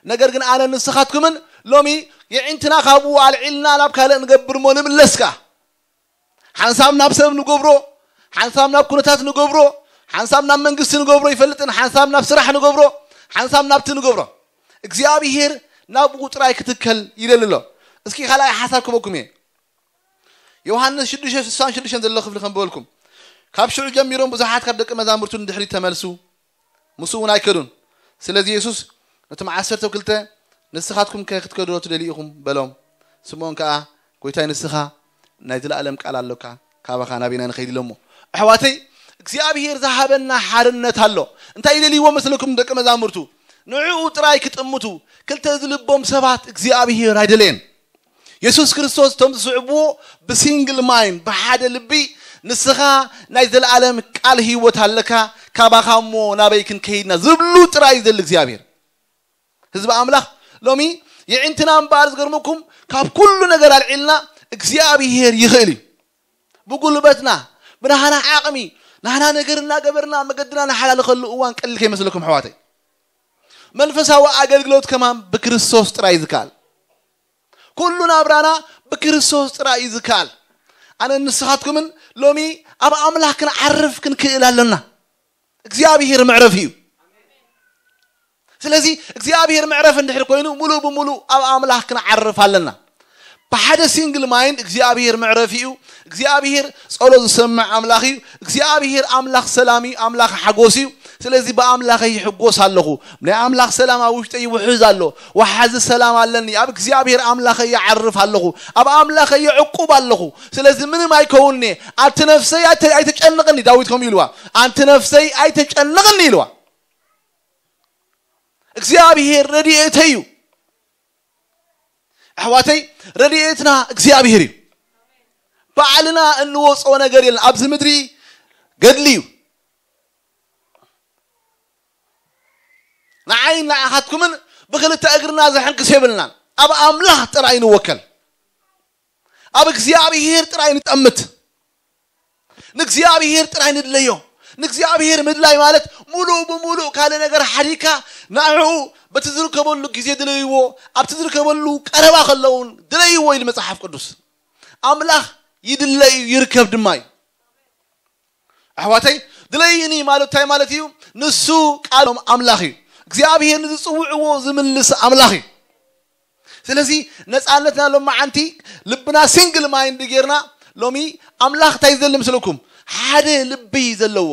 ነገር ግን ኣነ ንስኻትኩምን ሎሚ የዒንትና ካብኡ ኣልዒልና ናብ ካልእ ንገብር እሞ ንምለስ ከኣ ሓንሳብ ናብ ሰብ ንገብሮ፣ ሓንሳብ ናብ ኩነታት ንገብሮ፣ ሓንሳብ ናብ መንግስቲ ንገብሮ ይፈልጥን ሓንሳብ ናብ ስራሕ ንገብሮ፣ ሓንሳብ ናብቲ ንገብሮ። እግዚኣብሔር ናብኡ ጥራይ ክትከል ይደሊ ኣሎ። እስኪ ካልኣይ ሓሳብ ክበኩም እየ። ዮሃንስ ሽዱሽተ ስሳን ሽዱሽተን ዘሎ ክፍሊ ከንብበልኩም። ካብ ሽዑ ጀሚሮም ብዙሓት ካብ ደቂ መዛሙርቱ ንድሕሪት ተመልሱ፣ ምስኡ እውን ኣይከዱን። ስለዚ የሱስ ነቶም ዓሰርተ ክልተ፣ ንስኻትኩም ከ ክትከዱ ዶ ትደልዩ ኢኹም? በሎም። ስምኦን ከኣ፣ ጎይታይ፣ ንስኻ ናይ ዘለኣለም ቃል ኣሎካ፣ ካባኻ ናበይ ኢና ንኸይድ? ኢሎሞ። ኣሕዋተይ፣ እግዚኣብሄር ዝሃበና ሓርነት ኣሎ። እንታይ ደልይዎ መስለኩም ደቂ መዛሙርቱ? ንዕኡ ጥራይ ክጥምቱ። ክልተ ዝልቦም ሰባት እግዚኣብሄር ኣይደለየን። የሱስ ክርስቶስ እቶም ዝስዕብዎ ብሲንግል ማይንድ፣ ብሓደ ልቢ፣ ንስኻ ናይ ዘለኣለም ቃል ህይወት ኣለካ፣ ካባኻ እሞ ናበይ ክንከይድና ዝብሉ ጥራይ እዩ ዘሊ እግዚኣብሔር። ህዝቢ ኣምላኽ ሎሚ የዒንትና እምበኣር ዝገርመኩም ካብ ኩሉ ነገር ኣልዒልና እግዚኣብሔር ይኽእል እዩ። ብጉልበትና ብናህና ዓቕሚ ናህና ነገር እናገበርና መገድና ንሓላልኸሉ እዋን ቀሊል ከይመስለኩም ኣሕዋተይ። መንፈሳዊ ኣገልግሎት ከማን ብክርስቶስ ጥራይ እዩ ዝከኣል። ኩሉ ናብራና ብክርስቶስ ጥራይ እዩ ዝከኣል። ኣነ ንስኻትኩምን ሎሚ ኣብ ኣምላኽ ክንዓርፍ ክንክእል ኣለና። እግዚኣብሔር መዕረፊ እዩ። ስለዚ እግዚኣብሔር መዕረፊ እንድሕር ኮይኑ ሙሉእ ብሙሉእ ኣብ ኣምላኽ ክንዓርፍ ኣለና። ብሓደ ሲንግል ማይንድ እግዚኣብሔር መዕረፊ እዩ። እግዚኣብሔር ጸሎት ዝሰምዕ ኣምላኽ እዩ። እግዚኣብሔር ኣምላኽ ሰላም እዩ፣ ኣምላኽ ሓጎስ እዩ። ስለዚ ብኣምላኸይ ይሕጎስ ኣለኹ። ናይ ኣምላኽ ሰላም ኣብ ውሽጠይ ይውሕዝ ኣሎ። ወሓዚ ሰላም ኣለኒ። ኣብ እግዚኣብሔር ኣምላኸይ ይዓርፍ ኣለኹ። ኣብ ኣምላኸይ ይዕቁብ ኣለኹ። ስለዚ ምንም ኣይከውንኔ። ኣቲ ነፍሰይ ኣይተ-፣ ኣይተጨንቕኒ። ዳዊት ከምኡ ኢልዋ። ኣንቲ ነፍሰይ ኣይተጨንቕኒ ኢልዋ። እግዚኣብሔር ረድኤተይ እዩ። ኣሕዋተይ፣ ረድኤትና እግዚኣብሔር እዩ። ባዕልና እንወፅኦ ነገር የለን። ኣብዚ ምድሪ ገድሊ እዩ። ንዓይን ንዓኻትኩምን ብክልተ እግርና ዘሐንክስ የብልናን። ኣብ ኣምላኽ ጥራይ ንወከል። ኣብ እግዚኣብሔር ጥራይ ንጠምት። ንእግዚኣብሔር ጥራይ ንድለዮ። ንእግዚኣብሔር ምድላይ ማለት ሙሉእ ብሙሉእ ካልእ ነገር ሓዲግካ ንዕኡ በቲ ዝርከበሉ ግዜ ድለይዎ፣ ኣብቲ ዝርከበሉ ቀረባ ከለውን ድለይዎ ኢሉ መጽሓፍ ቅዱስ። ኣምላኽ ይድለ እዩ፣ ይርከብ ድማ እዩ። ኣሕዋተይ፣ ድለይኒ ማለት እንታይ ማለት እዩ? ንሱ ቃሎም ኣምላኽ እዩ። እግዚኣብሔር ንዝጽውዕዎ ዝምልስ ኣምላኽ እዩ። ስለዚ ነፃነትና ሎማዓንቲ ልብና ሲንግል ማይንድ ጌርና ሎሚ ኣምላኽ እንታይ ዝደሊ ምስለኩም? ሓደ ልቢ ዘለዎ፣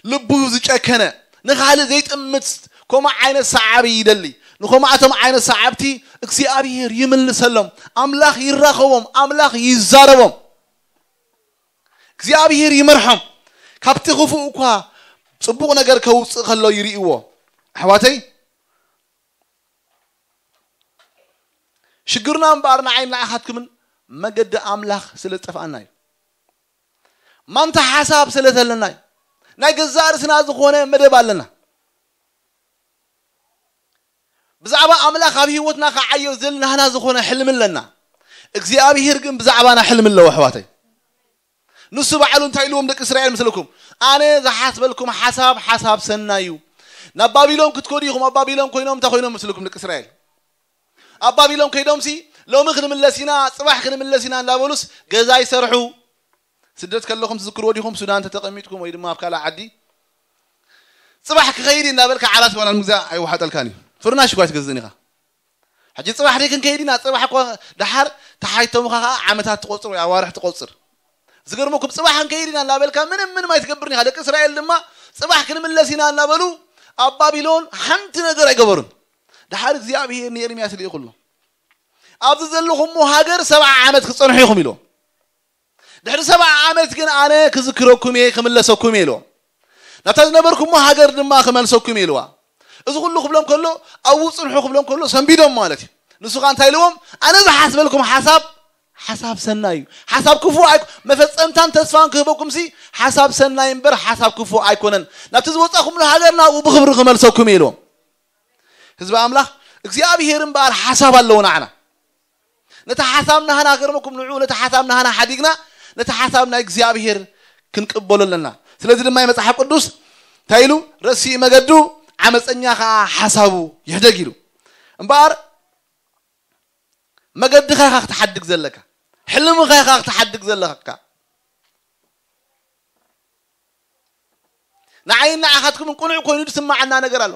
ልቡ ዝጨከነ፣ ንኻልእ ዘይጥምት ከምኡ ዓይነት ሰዓቢ ይደሊ። ንከምኣቶም ዓይነት ሰዓብቲ እግዚኣብሔር ይምልሰሎም፣ ኣምላኽ ይራኸቦም፣ ኣምላኽ ይዛረቦም፣ እግዚኣብሔር ይመርሖም። ካብቲ ክፉእ እኳ ጽቡቕ ነገር ከውፅእ ከሎ ይርእይዎ። ኣሕዋተይ፣ ሽግርና እምበኣር ንዓይን ንዓኻትኩምን መገዲ ኣምላኽ ስለ ዝጠፍኣና እዩ። ማንታ ሓሳብ ስለ ዘለና እዩ። ናይ ገዛእ ርእስና ዝኾነ መደብ ኣለና። ብዛዕባ ኣምላኽ ኣብ ህይወትና ክዓዮ ዝደሊ ናህና ዝኾነ ሕልሚ ኣለና። እግዚኣብሔር ግን ብዛዕባና ሕልሚ ኣለዎ ኣሕዋተይ። ንሱ ባዕሉ እንታይ ኢልዎም ደቂ እስራኤል ምስልኩም? ኣነ ዝሓስበልኩም ሓሳብ ሓሳብ ሰናይ እዩ። ናብ ባቢሎን ክትከዱ ኢኹም። ኣብ ባቢሎን ኮይኖም እንታይ ኮይኖም ምስልኩም ደቂ እስራኤል? ኣብ ባቢሎን ከይዶምሲ ሎሚ ክንምለስ ኢና፣ ጽባሕ ክንምለስ ኢና እንዳበሉስ ገዛ ይሰርሑ። ስደት ከለኹም ትዝክርዎ ዲኹም? ሱዳን ተተቐሚጥኩም ወይ ድማ ኣብ ካልእ ዓዲ ጽባሕ ክኸይድ እንዳበልካ ዓራት ዋላ ንምግዛእ ኣይወሓጠልካን እዩ። ፍርናሽ እኳ ኣይትገዝእን ኢኻ። ሕጂ ጽባሕ ደይ ክንከይድ ኢና። ጽባሕ እኮ ደሓር ተሓይቶምኻ ከዓ ዓመታት ትቆጽር ወይ ኣዋርሕ ትቆጽር። ዝገርመኩም ጽባሕ ክንከይድ ኢና እናበልካ ምንም ምንም ኣይትገብርን ኢኻ። ደቂ እስራኤል ድማ ጽባሕ ክንምለስ ኢና እናበሉ ኣብ ባቢሎን ሓንቲ ነገር ኣይገበሩን። ደሓር እግዚኣብሔር ንኤርምያስ ልኢኹ ኣሎ። ኣብዚ ዘለኹሞ ሃገር ሰብዓ ዓመት ክጸንሑ ኢኹም ኢልዎም። ድሕሪ ሰብዓ ዓመት ግን ኣነ ክዝክረኩም እየ፣ ክምለሰኩም እየ ኢልዎም። ናብታ ዝነበርኩሞ ሃገር ድማ ክመልሰኩም እየ ኢልዋ። እዚ ኩሉ ክብሎም ከሎ ኣብኡ ጽንሑ ክብሎም ከሎ ሰንቢዶም ማለት እዩ። ንሱ ኸኣ እንታይ ኢልዎም? ኣነ ዝሓስበልኩም ሓሳብ ሓሳብ ሰናይ እዩ። ሓሳብ ክፉእ ኣይ መፈጸምታን ተስፋን ክህበኩም ሲ ሓሳብ ሰናይ እምበር ሓሳብ ክፉእ ኣይኮነን። ናብቲ ዝወጻኹምሉ ሃገር ናብኡ ብኽብሪ ክመልሰኩም እየ ኢልዎም። ህዝቢ ኣምላኽ እግዚኣብሔር እምበኣር ሓሳብ ኣለዎ ንዓና። ነቲ ሓሳብ ናህና ገርመኩም ንዑ ነቲ ሓሳብ ናህና ሓዲግና ነቲ ሓሳብ ናይ እግዚኣብሔር ክንቅበሎ ኣለና። ስለዚ ድማ መጽሓፍ ቅዱስ እንታይ ኢሉ? ረሲእ መገዱ ዓመፀኛ ከዓ ሓሳቡ ይሕደግ ኢሉ። እምበኣር መገድኻ ኢኻ ክትሓድግ ዘለካ፣ ሕልምኻ ኢኻ ክትሓድግ ዘለካ። ንዓይን ንዓኻትኩምን ቅኑዕ ኮይኑ ዝስማዓና ነገር ኣሎ።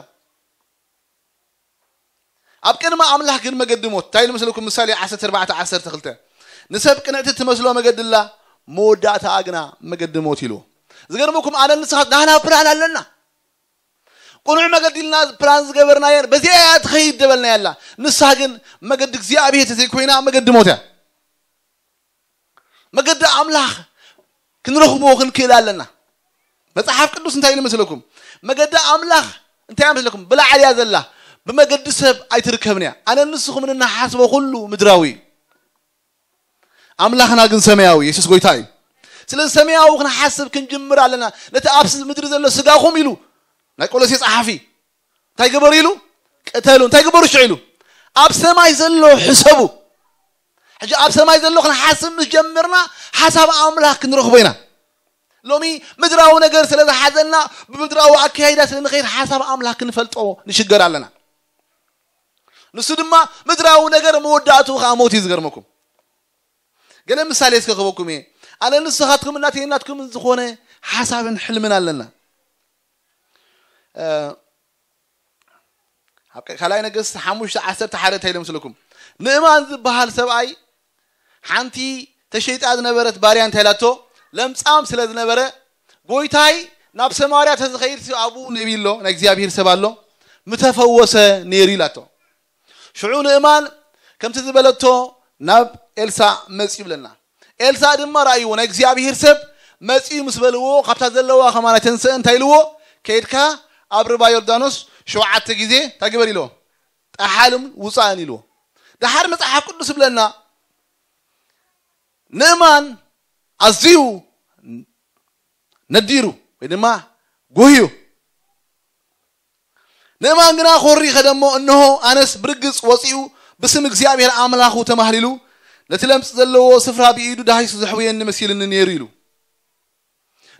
ኣብ ቅድሚ ኣምላኽ ግን መገዲ ሞት እንታይ ኢሉ መስለኩም? ምሳሌ ዓሰርተ ኣርባዕተ ዓሰርተ ክልተ ንሰብ ቅንዕቲ ትመስሎ መገዲ ኣላ፣ መወዳእታኣ ግና መገዲ ሞት ኢልዎ። ዝገርመኩም ኣነ ንስኻ ናህና ፕላን ኣለና። ቅኑዕ መገዲ ኢልና ፕላን ዝገበርናየን በዚኣ እያ ትኸይድ ደበልናያ ኣላ። ንሳ ግን መገዲ እግዚኣብሔር ተዘይኮይና መገዲ ሞት እያ። መገዲ ኣምላኽ ክንረኽቦ ክንክእል ኣለና። መጽሓፍ ቅዱስ እንታይ ኢሉ መስለኩም? መገዲ ኣምላኽ እንታይ እያ መስለኩም? ብላዕሊ እያ ዘላ፣ ብመገዲ ሰብ ኣይትርከብን እያ። ኣነ ንስኹም እንሓስቦ ኩሉ ምድራዊ እዩ። ኣምላኽና ግን ሰማያዊ፣ የሱስ ጎይታ እዩ። ስለዚ ሰማያዊ ክንሓስብ ክንጅምር ኣለና። ነቲ ኣብ ስ- ምድሪ ዘሎ ስጋኹም ኢሉ ናይ ቆሎሴ ጸሓፊ እንታይ ግበሩ ኢሉ? ቅተሉ። እንታይ ግበሩ ሽዑ ኢሉ? ኣብ ሰማይ ዘሎ ሕሰቡ። ሕጂ ኣብ ሰማይ ዘሎ ክንሓስብ ምስ ጀመርና ሓሳብ ኣምላኽ ክንረኽቦ ኢና። ሎሚ ምድራዊ ነገር ስለ ዝሓዘና ብምድራዊ ኣካይዳ ስለ ንኸይድ ሓሳብ ኣምላኽ ክንፈልጦ ንሽገር ኣለና። ንሱ ድማ ምድራዊ ነገር መወዳእቱ ከዓ ሞት እዩ። ዝገርመኩም ገለ ምሳሌ እስከ ክበኩም እየ። ኣነ ንስኻትኩም እናተየናትኩም ዝኾነ ሓሳብን ሕልምን ኣለና። እ፣ ኣብ ካልኣይ ነገስት ሓሙሽተ ዓሰርተ ሓደ እንታይ ኢሎም ምስለኩም? ንእማን ዝበሃል ሰብኣይ ሓንቲ ተሸይጣ ዝነበረት ባርያ እንታይ ኢላቶ? ለምጻም ስለ ዝነበረ ጎይታይ ናብ ሰማርያ ተዝኸይድ ኣብኡ ነቢ ኣሎ፣ ናይ እግዚኣብሔር ሰብ ኣሎ፣ ምተፈወሰ ነይሩ ኢላቶ። ሽዑ ንእማን ከምቲ ዝበለቶ ናብ ኤልሳእ መጽዩ ይብለና። ኤልሳእ ድማ ረኣይዎ፣ ናይ እግዚኣብሔር ሰብ መጽዩ ምስ በልዎ ካብታ ዘለዋ ከማን ኣይተንስአን እንታይ ኢልዎ? ከይድካ ኣብ ርባ ዮርዳኖስ ሸውዓተ ግዜ እንታይ ግበር ኢልዎ? ጠሓልን ውጻእን ኢልዎ። ደሓር መጽሓፍ ቅዱስ ይብለና ንእማን ኣዝዩ ነዲሩ ወይ ድማ ጎህዩ። ንእማን ግና ኮሪ ከደሞ እንሆ ኣነስ ብርግጽ ወጺኡ ብስም እግዚኣብሔር ኣምላኹ ተማህሊሉ ነቲ ለምጽ ዘለዎ ስፍራ ብኢዱ ዳሂሱ ዘሕውየኒ መሲልኒ ነይሩ ኢሉ።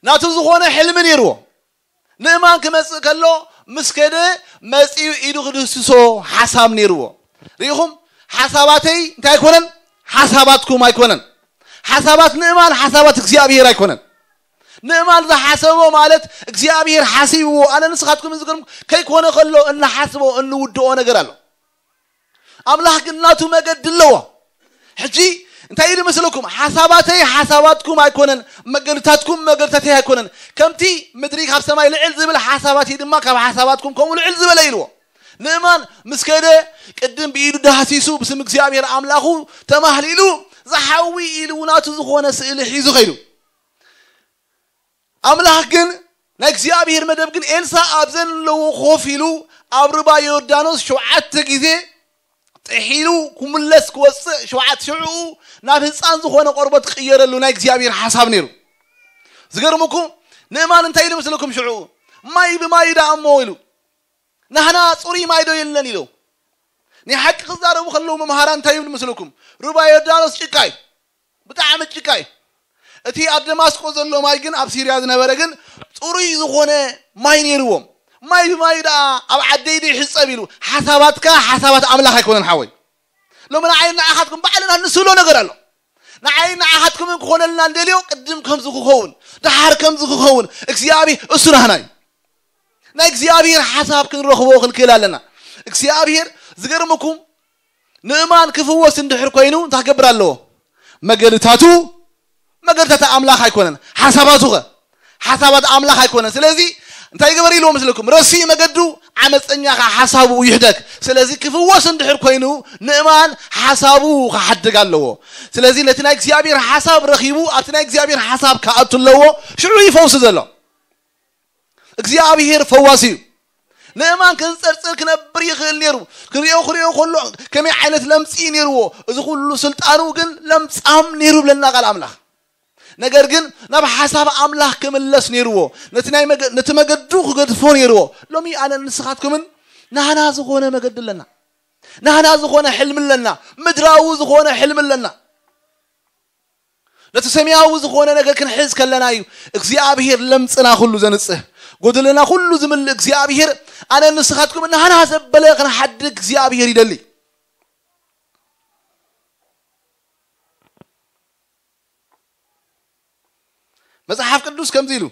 ናቱ ዝኾነ ሕልሚ ነይርዎ። ንእማን ክመጽእ ከሎ ምስ ከደ መጺኡ ኢዱ ክድህስሶ ሓሳብ ነይርዎ። ርኢኹም ሓሳባተይ እንታይ ኣይኮነን? ሓሳባትኩም ኣይኮነን። ሓሳባት ንእማን ሓሳባት እግዚኣብሔር ኣይኮነን። ንእማን ዝሓሰቦ ማለት እግዚኣብሔር ሓሲብዎ። ኣነ ንስኻትኩም ዝገርም ከይኮነ ከሎ እንሓስቦ እንውድኦ ነገር ኣሎ። ኣምላኽ ግን ናቱ መገዲ ኣለዎ። ሕጂ እንታይ ኢሉ መስለኩም? ሓሳባተይ ሓሳባትኩም ኣይኮነን፣ መገድታትኩም መገድታተይ ኣይኮነን። ከምቲ ምድሪ ካብ ሰማይ ልዕል ዝብል ሓሳባተይ ድማ ካብ ሓሳባትኩም ከምኡ ልዕል ዝበለ ኢልዎ። ንእማን ምስ ከደ ቅድም ብኢዱ ዳህሲሱ ብስም እግዚኣብሔር ኣምላኹ ተማህሊሉ ዝሓዊ ኢሉ ናቱ ዝኾነ ስእሊ ሒዙ ኸይዱ። ኣምላኽ ግን ናይ እግዚኣብሔር መደብ ግን ኤልሳ ኣብ ዘለዉ ኮፍ ኢሉ ኣብ ርባ ዮርዳኖስ ሸውዓተ ግዜ ጥሒሉ ክምለስ ክወፅእ ሸውዓተ ሽዑ ናብ ህፃን ዝኾነ ቆርበት ክቕየረሉ ናይ እግዚኣብሔር ሓሳብ ነይሩ። ዝገርምኩም ንእማን እንታይ ኢሉ ምስልኩም ሽዑ ማይ ብማይ ደኣ እሞ ኢሉ ናህና ፅሩይ ማይ ዶ የለን ኢሉ ናይ ሓቂ ክዛረቡ ከለዉ መምሃራን እንታይ ይብሉ ምስልኩም ርባ ዮርዳኖስ ጭቃ እዩ ብጣዕሚ ጭቃ እዩ። እቲ ኣብ ደማስቆ ዘሎ ማይ ግን ኣብ ሲርያ ዝነበረ ግን ፅሩይ ዝኾነ ማይ ነይርዎም። ማይ ብማይ ደኣ ኣብ ዓደይ ዶ ይሕፀብ ኢሉ ሓሳባትካ ሓሳባት ኣምላኽ ኣይኮነን ሓወይ። ሎሚ ንዓይ ንዓኻትኩም ባዕልና ንስእሎ ነገር ኣሎ። ንዓይ ንዓኻትኩም ክኾነልና እንደልዮ ቅድም ከምዚ ክኸውን ድሓር ከምዚ ክኸውን እግዚኣብሔር እሱ ናህና እዩ። ናይ እግዚኣብሔር ሓሳብ ክንረኽቦ ክንክእል ኣለና። እግዚኣብሔር ዝገርምኩም ንእማን ክፍወስ እንድሕር ኮይኑ እንታይ ክገብር ኣለዎ? መገድታቱ መገድታት ኣምላኽ ኣይኮነን። ሓሳባቱ ኸ ሓሳባት ኣምላኽ ኣይኮነን። ስለዚ እንታይ ይገበር ኢልዎ መስለኩም? ረሲእ መገዱ ዓመፀኛ ኸዓ ሓሳቡ ይሕደግ። ስለዚ ክፍወስ እንድሕር ኮይኑ ንእማን ሓሳቡ ክሓድግ ኣለዎ። ስለዚ ነቲ ናይ እግዚኣብሔር ሓሳብ ረኺቡ ኣብቲ ናይ እግዚኣብሔር ሓሳብ ክኣቱ ኣለዎ። ሽዑ ይፈውስ ዘሎ እግዚኣብሔር ፈዋሲ እዩ። ንእማን ክንፀርፅር ክነብር ይኽእል ነይሩ። ክሪኦ ክሪኦ ከሎ ከመይ ዓይነት ለምፂ እዩ ነይርዎ። እዚ ኩሉ ስልጣኑ ግን ለምፃም ነይሩ ብለና ቃል ኣምላኽ። ነገር ግን ናብ ሓሳብ ኣምላኽ ክምለስ ነይርዎ። ነቲ ናይ መገ- ነቲ መገዱ ክገድፎ ነይርዎ። ሎሚ ኣነ ንስኻትኩምን ናህና ዝኾነ መገዲ ኣለና። ናህና ዝኾነ ሕልሚ ኣለና። ምድራዊ ዝኾነ ሕልሚ ኣለና። ነቲ ሰማያዊ ዝኾነ ነገር ክንሕዝ ከለና እዩ እግዚኣብሔር ለምጽና ኩሉ ዘንጽህ፣ ጎደለና ኩሉ ዝምልእ እግዚኣብሔር። ኣነ ንስኻትኩም ናህና ዘበለ ክንሓድግ እግዚኣብሔር ይደሊ። መጽሓፍ ቅዱስ ከምዚ ኢሉ፣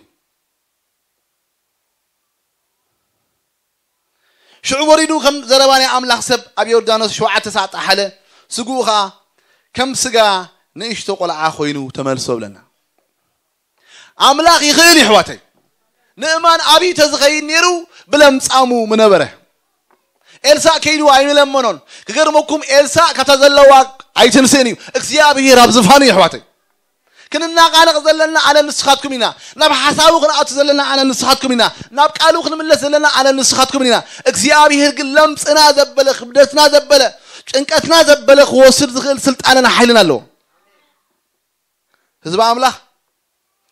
ሽዑ ወሪዱ ከም ዘረባ ናይ ኣምላኽ ሰብ ኣብ ዮርዳኖስ ሸውዓተ ሳዕ ጠሓለ፣ ስግኡ ኸኣ ከም ስጋ ንእሽቶ ቆልዓ ኮይኑ ተመልሶ ብለና። ኣምላኽ ይኽእል እዩ ኣሕዋተይ። ንእማን ኣብይ ተዝኸይድ ነይሩ ብለምጻሙ ምነበረ። ኤልሳእ ከይዱ ኣይምለመኖን። ክገርመኩም ኤልሳእ ካብታ ዘለዋ ኣይትንስእን እዩ። እግዚኣብሔር ኣብ ዝፋኑ እዩ ኣሕዋተይ። ክንናቓነቕ ዘለና ኣነ ንስኻትኩም ኢና። ናብ ሓሳቡ ክንኣቱ ዘለና ኣነ ንስኻትኩም ኢና። ናብ ቃሉ ክንምለስ ዘለና ኣነ ንስኻትኩም ኢና። እግዚኣብሔር ግን ለምጽና ዘበለ፣ ክብደትና ዘበለ፣ ጭንቀትና ዘበለ ክወስድ ዝኽእል ስልጣንን ሓይልን ኣለዎ። ህዝቢ ኣምላኽ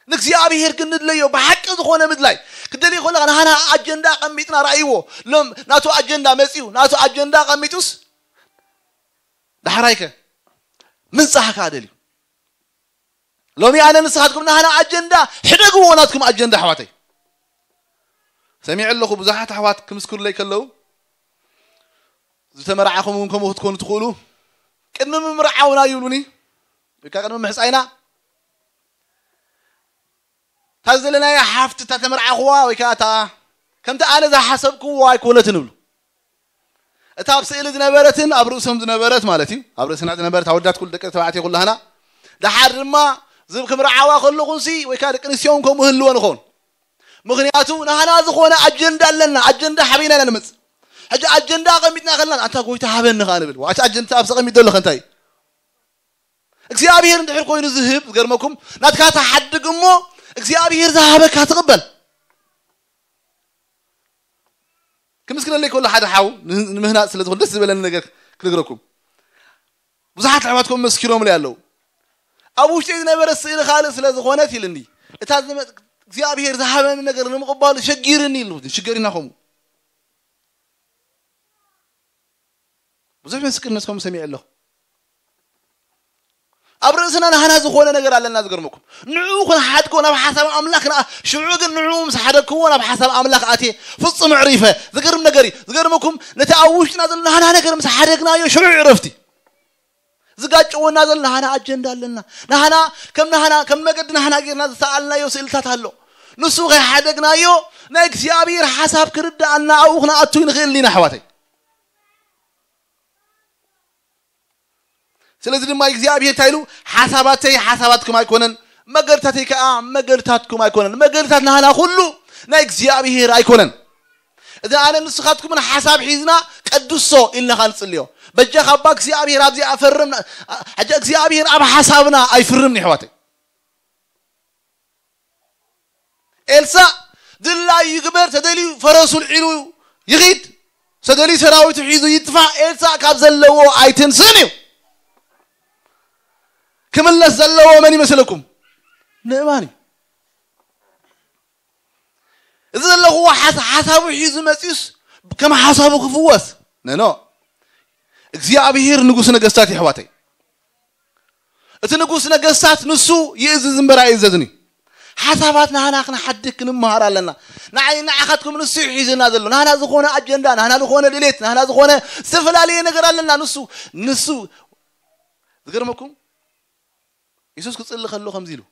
ንእግዚኣብሔር ግን ንድለዮ ብሓቂ ዝኾነ ምድላይ ክደልዩ ከለኻ ናህና ኣጀንዳ ቀሚጥና ረኣይዎ። ሎም ናቱ ኣጀንዳ መጺኡ ናቱ ኣጀንዳ ቀሚጡስ ዳሕራይከ ምንጻህካ ደልዩ። ሎሚ ኣነ ንስኻትኩም ናህና ኣጀንዳ ሕደግዎ ናትኩም ኣጀንዳ ኣሕዋተይ። ሰሚዐ ኣለኹ ብዙሓት ኣሕዋት ክምስክሩለይ ከለዉ ዝተመርዓኹም እውን ከምኡ ክትኮኑ ትኽእሉ። ቅድሚ ምምርዓውና ይብሉኒ ወይ ከዓ ቅድሚ ምሕፃይና እታ ዘለናያ ሓፍቲ እታ ተመርዓኽዋ ወይ ከዓ እታ ከምቲ ኣነ ዝሓሰብክዎ ኣይኮነትን ይብሉ። እታ ኣብ ስእሊ ዝነበረትን ኣብ ርእሶም ዝነበረት ማለት እዩ፣ ኣብ ርእስና ዝነበረት ኣወዳት ኩሉ ደቂ ተባዕትዮ ኩላህና። ደሓር ድማ ዝብ ክምርዓዋ ከለኹንሲ ወይ ከዓ ደቂ ኣንስትዮ እውን ከምኡ ህልወን ይኸውን። ምኽንያቱ ናህና ዝኾነ ኣጀንዳ ኣለና። ኣጀንዳ ሓበይና ኢና ንመጽእ። ሕጂ ኣጀንዳ ኣቐሚጥና ከለና ኣንታ ጎይታ ሃበኒ ኸዓ ንብል። ዋቲ ኣጀንዳ ኣብ ዘቐሚጥ ዘለኸ እንታይ እዩ? እግዚኣብሔር እንድሕር ኮይኑ ዝህብ ዝገርመኩም ናትካ ተሓድግ እሞ እግዚኣብሔር ዝሃበካ ትቕበል። ክምስክረለይ ከሎ ሓደ ሓው ንምህናፅ ስለ ዝኾነ ደስ ዝበለኒ ነገር ክነግረኩም። ብዙሓት ኣሕዋትኩም መስኪሮምለይ ኣለዉ። ኣብ ውሽጢ ዝነበረ ስእሊ ካልእ ስለ ዝኾነት ኢልኒ እታ ዝመ- እግዚኣብሔር ዝሃበኒ ነገር ንምቕባሉ ሸጊርኒ ኢሉ ሽገሪና ከምኡ ብዙሕ ምስክርነት ከም ሰሚዐ ኣለኹ። ኣብ ርእስና ናህና ዝኾነ ነገር ኣለና ዝገርመኩም። ንዕኡ ክንሓድጎ ናብ ሓሳብ ኣምላኽ ንኣ ሽዑ ግን ንዕኡ ምስ ሓደግክዎ ናብ ሓሳብ ኣምላኽ ኣትየ ፍጹም ዕሪፈ። ዝገርም ነገር እዩ። ዝገርመኩም ነቲ ኣብ ውሽጥና ዘሎ ናህና ነገር ምስ ሓደግናዮ ሽዑ ዕረፍቲ። ዝጋጭወና ዘሎ ናህና ኣጀንዳ ኣለና። ናህና ከም ናህና ከም መገዲ ናህና ጌርና ዝሰኣልናዮ ስእልታት ኣሎ። ንሱ ከይሓደግናዮ ናይ እግዚኣብሔር ሓሳብ ክርዳኣና ኣብኡ ክንኣቱ ይንኽእል ኢና ኣሕዋተይ። ስለዚ ድማ እግዚኣብሔር እንታይ ኢሉ ሓሳባተይ ሓሳባትኩም ኣይኮነን መገድታተይ ከዓ መገድታትኩም ኣይኮነን። መገድታት ናህና ኩሉ ናይ እግዚኣብሔር ኣይኮነን። እዚ ኣነ ንስኻትኩምን ሓሳብ ሒዝና ቀድሶ ኢልና ኻንጽልዮ በጃ ካባ እግዚኣብሔር ኣብዚ ኣፈርም ሕጂ እግዚኣብሔር ኣብ ሓሳብና ኣይፍርምን ይሕዋተይ። ኤልሳእ ድላዩ ይግበር ተደልዩ ፈረሱ ልዒሉ ይኺድ ተደልዩ ሰራዊቱ ሒዙ ይጥፋእ ኤልሳእ ካብ ዘለዎ ኣይትንስን እዩ። ክምለስ ዘለዎ መን ይመስለኩም? ንእማን እዩ። እዚ ዘለኹዎ ሓሳቡ ሒዙ መፂኡስ ከም ሓሳቡ ክፍወስ ነኖ። እግዚኣብሔር ንጉስ ነገስታት ይሕዋተይ። እቲ ንጉስ ነገስታት ንሱ ይእዝዝ እምበር ኣይእዘዝን እዩ። ሓሳባት ናህና ክንሓድግ ክንመሃር ኣለና። ንዓይ ንዓኻትኩም ንሱ እዩ ሒዝና ዘሎ ናህና ዝኾነ ኣጀንዳ ናህና ዝኾነ ድሌት ናህና ዝኾነ ዝተፈላለየ ነገር ኣለና። ንሱ ንሱ ዝገርመኩም የሱስ ክጽሊ ከሎ ከምዚ ኢሉ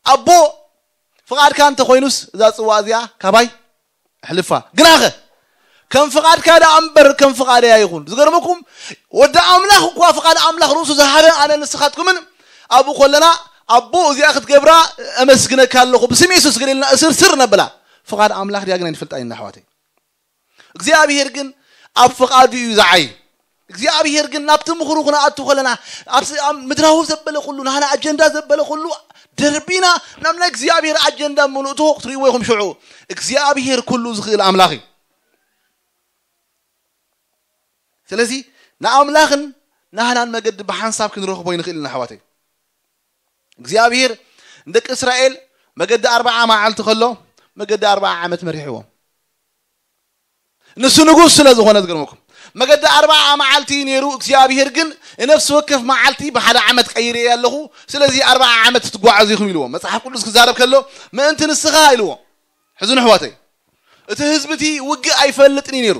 ኣቦ ፍቓድካ እንተኾይኑስ እዛ ጽዋ እዚኣ ካባይ ኣሕልፋ። ግናኸ ከም ፍቓድካ ደኣ እምበር ከም ፍቓደይ ኣይኹን። ዝገርመኩም፣ ወዲ ኣምላኽ እኳ ፍቓድ ኣምላኽ ርእሱ ዝሃበ ኣነ ንስኻትኩምን ኣብኡ ከለና፣ ኣቦ፣ እዚኣ ክትገብራ እመስግነካ ኣለኹ፣ ብስም የሱስ ግደልና፣ እስርስር ነብላ። ፍቓድ ኣምላኽ ድያ ግን ኣይንፈልጣ ኢና ኣሕዋተይ። እግዚኣብሄር ግን ኣብ ፍቓዱ እዩ ዝዓይ። እግዚኣብሄር ግን ናብቲ ምኽሩ ክንኣቱ ከለና፣ ኣብ ስ-፣ ኣብ ምድራዊ ዘበለ ኩሉ፣ ናህና ኣጀንዳ ዘበለ ኩሉ ደርቢና ናብ ናይ እግዚኣብሄር ኣጀንዳ ምንእቶ ክትርእይዎ ኢኹም። ሽዑ እግዚኣብሄር ኩሉ ዝኽእል ኣምላኽ እዩ። ስለዚ ንኣምላኽን ናህናን መገዲ ብሓንሳብ ክንረኽቦ ይንኽእል ኢና ኣሕዋተይ። እግዚኣብሄር ንደቂ እስራኤል መገዲ ኣርብዓ መዓልቲ ከሎ፣ መገዲ ኣርብዓ ዓመት መሪሕዎም። ንሱ ንጉስ ስለ ዝኾነ፣ ዝገርመኩም፣ መገዲ ኣርብዓ መዓልቲ ነይሩ። እግዚኣብሄር ግን ንነፍሲ ወከፍ መዓልቲ ብሓደ ዓመት ቀይረ ኣለኹ፣ ስለዚ ኣርብዓ ዓመት ትጓዓዙ ኢኹም ኢልዎ። መጽሓፍ ቅዱስ ክዛረብ ከሎ ምእንቲ ንስኻ ኢልዎ። ሕዝኑ ኣሕዋተይ፣ እቲ ህዝቢ እቲ ውግእ ኣይፈልጥን እዩ ነይሩ።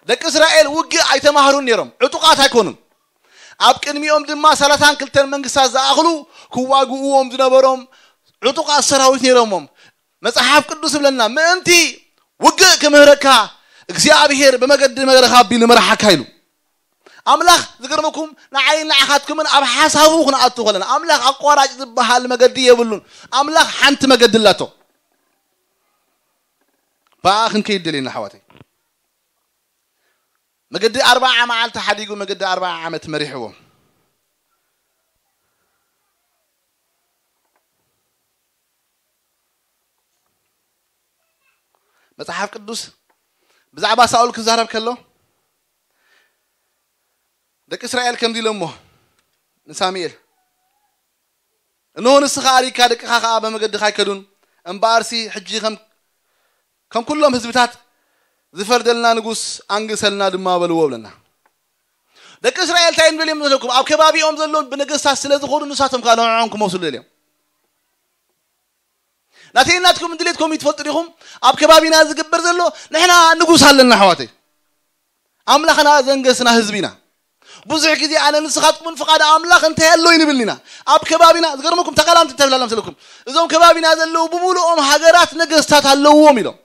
ደቂ እስራኤል ውግእ ኣይተማህሩን ነይሮም፣ ዕጡቓት ኣይኮኑን። ኣብ ቅድሚኦም ድማ ሰላሳን ክልተን መንግስታት ዝኣኽሉ ክዋግእዎም ዝነበሮም ዕጡቓት ሰራዊት ነይሮሞም። መጽሓፍ ቅዱስ ይብለና፣ ምእንቲ ውግእ ክምህረካ እግዚኣብሄር ብመገዲ መገድኻ ኣቢሉ መርሓካ ኢሉ። ኣምላኽ፣ ዝገርመኩም፣ ንዓይን ንዓኻትኩምን ኣብ ሓሳቡ ክንኣቱ ከለና፣ ኣምላኽ ኣቋራጭ ዝበሃል መገዲ የብሉን። ኣምላኽ ሓንቲ መገዲ ኣላቶ። ብኣ ክንከይድ ደልየና ኣሕዋተይ። መገዲ ኣርብዓ መዓልቲ ሓዲጉ መገዲ ኣርብዓ ዓመት መሪሕዎም። መጽሓፍ ቅዱስ ብዛዕባ ሳኦል ክዛረብ ከሎ፣ ደቂ እስራኤል ከምዚ ኢሎሞ ንሳሙኤል፣ "እንሆ ንስኻ ኣሪግካ፣ ደቅኻ ኸኣ ብመገድኻ ኣይከዱን፣ እምበኣርሲ ሕጂ ከም፣ ከም ኩሎም ህዝብታት ዝፈርደልና ንጉስ ኣንግሰልና ድማ በልዎ" ብለና። ደቂ እስራኤል እንታይ እዮም ደልዮም ዘለኩም? ኣብ ከባቢኦም ዘለዉ ብነገስታት ስለ ዝኾኑ ንሳቶም ከኣ ንዕዖም ክመስሉ ደልዮም። ናተይ ናትኩም ድሌትኩም ይትፈልጡ ዲኹም? ኣብ ከባቢና ዝግበር ዘሎ፣ ንሕና ንጉስ ኣለና ኣሕዋተይ። ኣምላኽና ዘንገስና ህዝቢ ኢና። ብዙሕ ግዜ ኣነ ንስኻትኩምን ፍቓድ ኣምላኽ እንታይ ኣሎ ይንብል ኢና። ኣብ ከባቢና፣ ዝገርመኩም፣ ተቓላምቲ እንተብላሎም ዘለኩም፣ እዞም ከባቢና ዘለዉ ብምሉኦም ሃገራት ነገስታት ኣለዎም ኢሎም።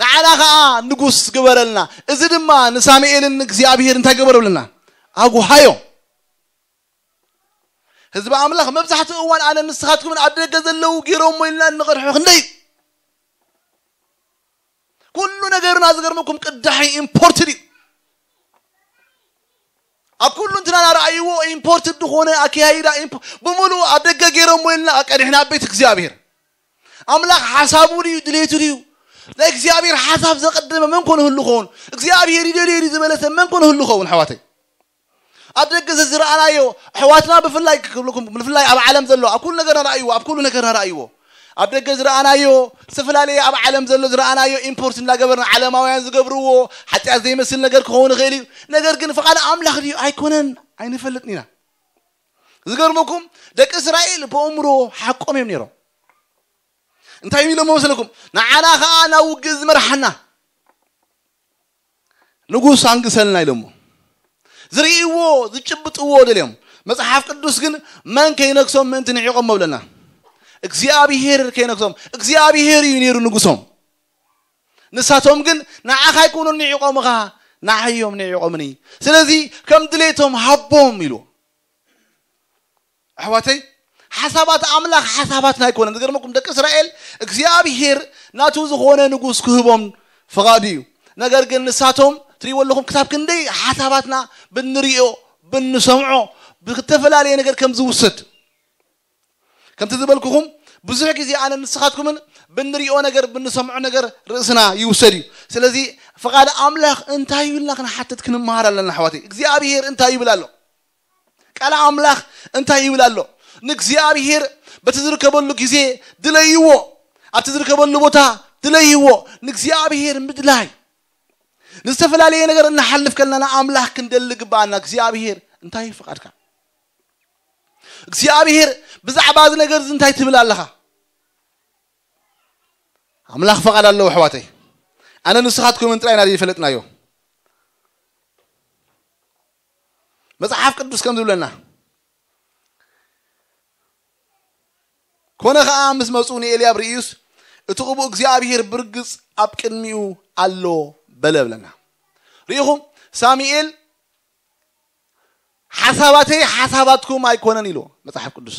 ንዓና ኸኣ ንጉስ ግበረልና። እዚ ድማ ንሳሙኤልን እግዚኣብሄር እንታይ ገበሩ ብለና? ኣጉሃዮ። ህዝቢ ኣምላኽ መብዛሕትኡ እዋን ኣነ ንስኻትኩምን ኣብ ደገ ዘለዉ ገይሮሞ ኢልና እንቐድሖ ክንደይ? ኩሉ ነገርና፣ ዝገርመኩም፣ ቅዳሕ ኢምፖርትድ እዩ። ኣብ ኩሉ እንትናና ረኣይዎ ኢምፖርትድ ዝኾነ ኣካያይዳ ኢምፖ-፣ ብምሉኡ ኣብ ደገ ገይሮሞ ኢልና ቀዲሕና ኣብ ቤት እግዚኣብሔር። ኣምላኽ ሓሳቡ ድዩ ድሌቱ ድዩ? ናይ እግዚኣብሔር ሓሳብ ዘቐደመ መን ኮን ህሉ ኸውን? እግዚኣብሔር ይደልዮ ድዩ ዝበለ ሰብ መን ኮን ህሉ ኸውን? ኣሕዋተይ፣ ኣብ ደገ ዘዝረኣናዮ፣ ኣሕዋትና ብፍላይ ክብለኩም፣ ብፍላይ ኣብ ዓለም ዘሎ፣ ኣብ ኩሉ ነገርና ረኣይዎ፣ ኣብ ኩሉ ነገርና ረኣይዎ። ኣብ ደገ ዝረኣናዮ፣ ዝተፈላለየ ኣብ ዓለም ዘሎ ዝረኣናዮ ኢምፖርት እንዳገበርና፣ ዓለማውያን ዝገብርዎ ሓጢኣት ዘይመስል ነገር ክኸውን ይኽእል እዩ። ነገር ግን ፍቓድ ኣምላኽ ድዩ ኣይኮነን ኣይንፈልጥን ኢና። ዝገርመኩም፣ ደቂ እስራኤል ብእምሮ ሓቆም እዮም ነይሮም። እንታይ ኢሎም መሰለኩም? ንዓና ኸዓ ናብ ውግእ ዝመርሓና ንጉስ ኣንግሰልና ኢሎሞ። ዝርእይዎ፣ ዝጭብጥዎ ደልዮም። መጽሓፍ ቅዱስ ግን መን ከይነግሶም ምእንቲ ንዒቖሞ ብለና። እግዚኣብሔር ከይነግሶም። እግዚኣብሔር እዩ ነይሩ ንጉሶም። ንሳቶም ግን ንዓኻ ኣይኮኑን ንዒቖምኻ፣ ንዓይ እዮም ንዒቖምኒ። ስለዚ ከም ድሌቶም ሃቦም ኢሉ። ኣሕዋተይ፣ ሓሳባት ኣምላኽ ሓሳባትና ኣይኮነን። ዝገርመኩም፣ ደቂ እስራኤል እግዚኣብሔር ናቱ ዝኾነ ንጉስ ክህቦም ፍቓዱ እዩ። ነገር ግን ንሳቶም፣ ትሪእዎ ኣለኹም፣ ክሳብ ክንደይ ሓሳባትና ብንሪኦ፣ ብንሰምዖ፣ ብዝተፈላለየ ነገር ከም ዝውሰድ። ከምቲ ዝበልኩኹም፣ ብዙሕ ግዜ ኣነ ንስኻትኩምን ብንሪኦ ነገር፣ ብንሰምዖ ነገር ርእስና ይውሰድ እዩ። ስለዚ ፍቓድ ኣምላኽ እንታይ እዩ ኢልና ክንሓትት ክንመሃር ኣለና ኣሕዋተይ። እግዚኣብሔር እንታይ ይብል ኣሎ? ቃል ኣምላኽ እንታይ ይብል ኣሎ? ንእግዚኣብሔር በቲ ዝርከበሉ ግዜ ድለይዎ፣ ኣብቲ ዝርከበሉ ቦታ ድለይዎ። ንእግዚኣብሔር ምድላይ። ንዝተፈላለየ ነገር እንሓልፍ ከለና ንኣምላኽ ክንደሊ ግብኣና። እግዚኣብሔር እንታይ እዩ ፍቓድካ? እግዚኣብሔር ብዛዕባ እዚ ነገር እዚ እንታይ ትብል ኣለኻ? ኣምላኽ ፍቓድ ኣለዎ ኣሕዋተይ። ኣነ ንስኻትኩምን ጥራይ ኢና ዘይፈለጥናዮ። መጽሓፍ ቅዱስ ከም ዝብለና፣ ኮነ ኸዓ ምስ መጹ ንኤልያብ ርእዩስ፣ እቲ ቅቡእ እግዚኣብሔር ብርግጽ ኣብ ቅድሚኡ ኣሎ በለ ብለና። ርኢኹም፣ ሳሙኤል ሓሳባተይ ሓሳባትኩም ኣይኮነን ኢሉ መጽሓፍ ቅዱስ።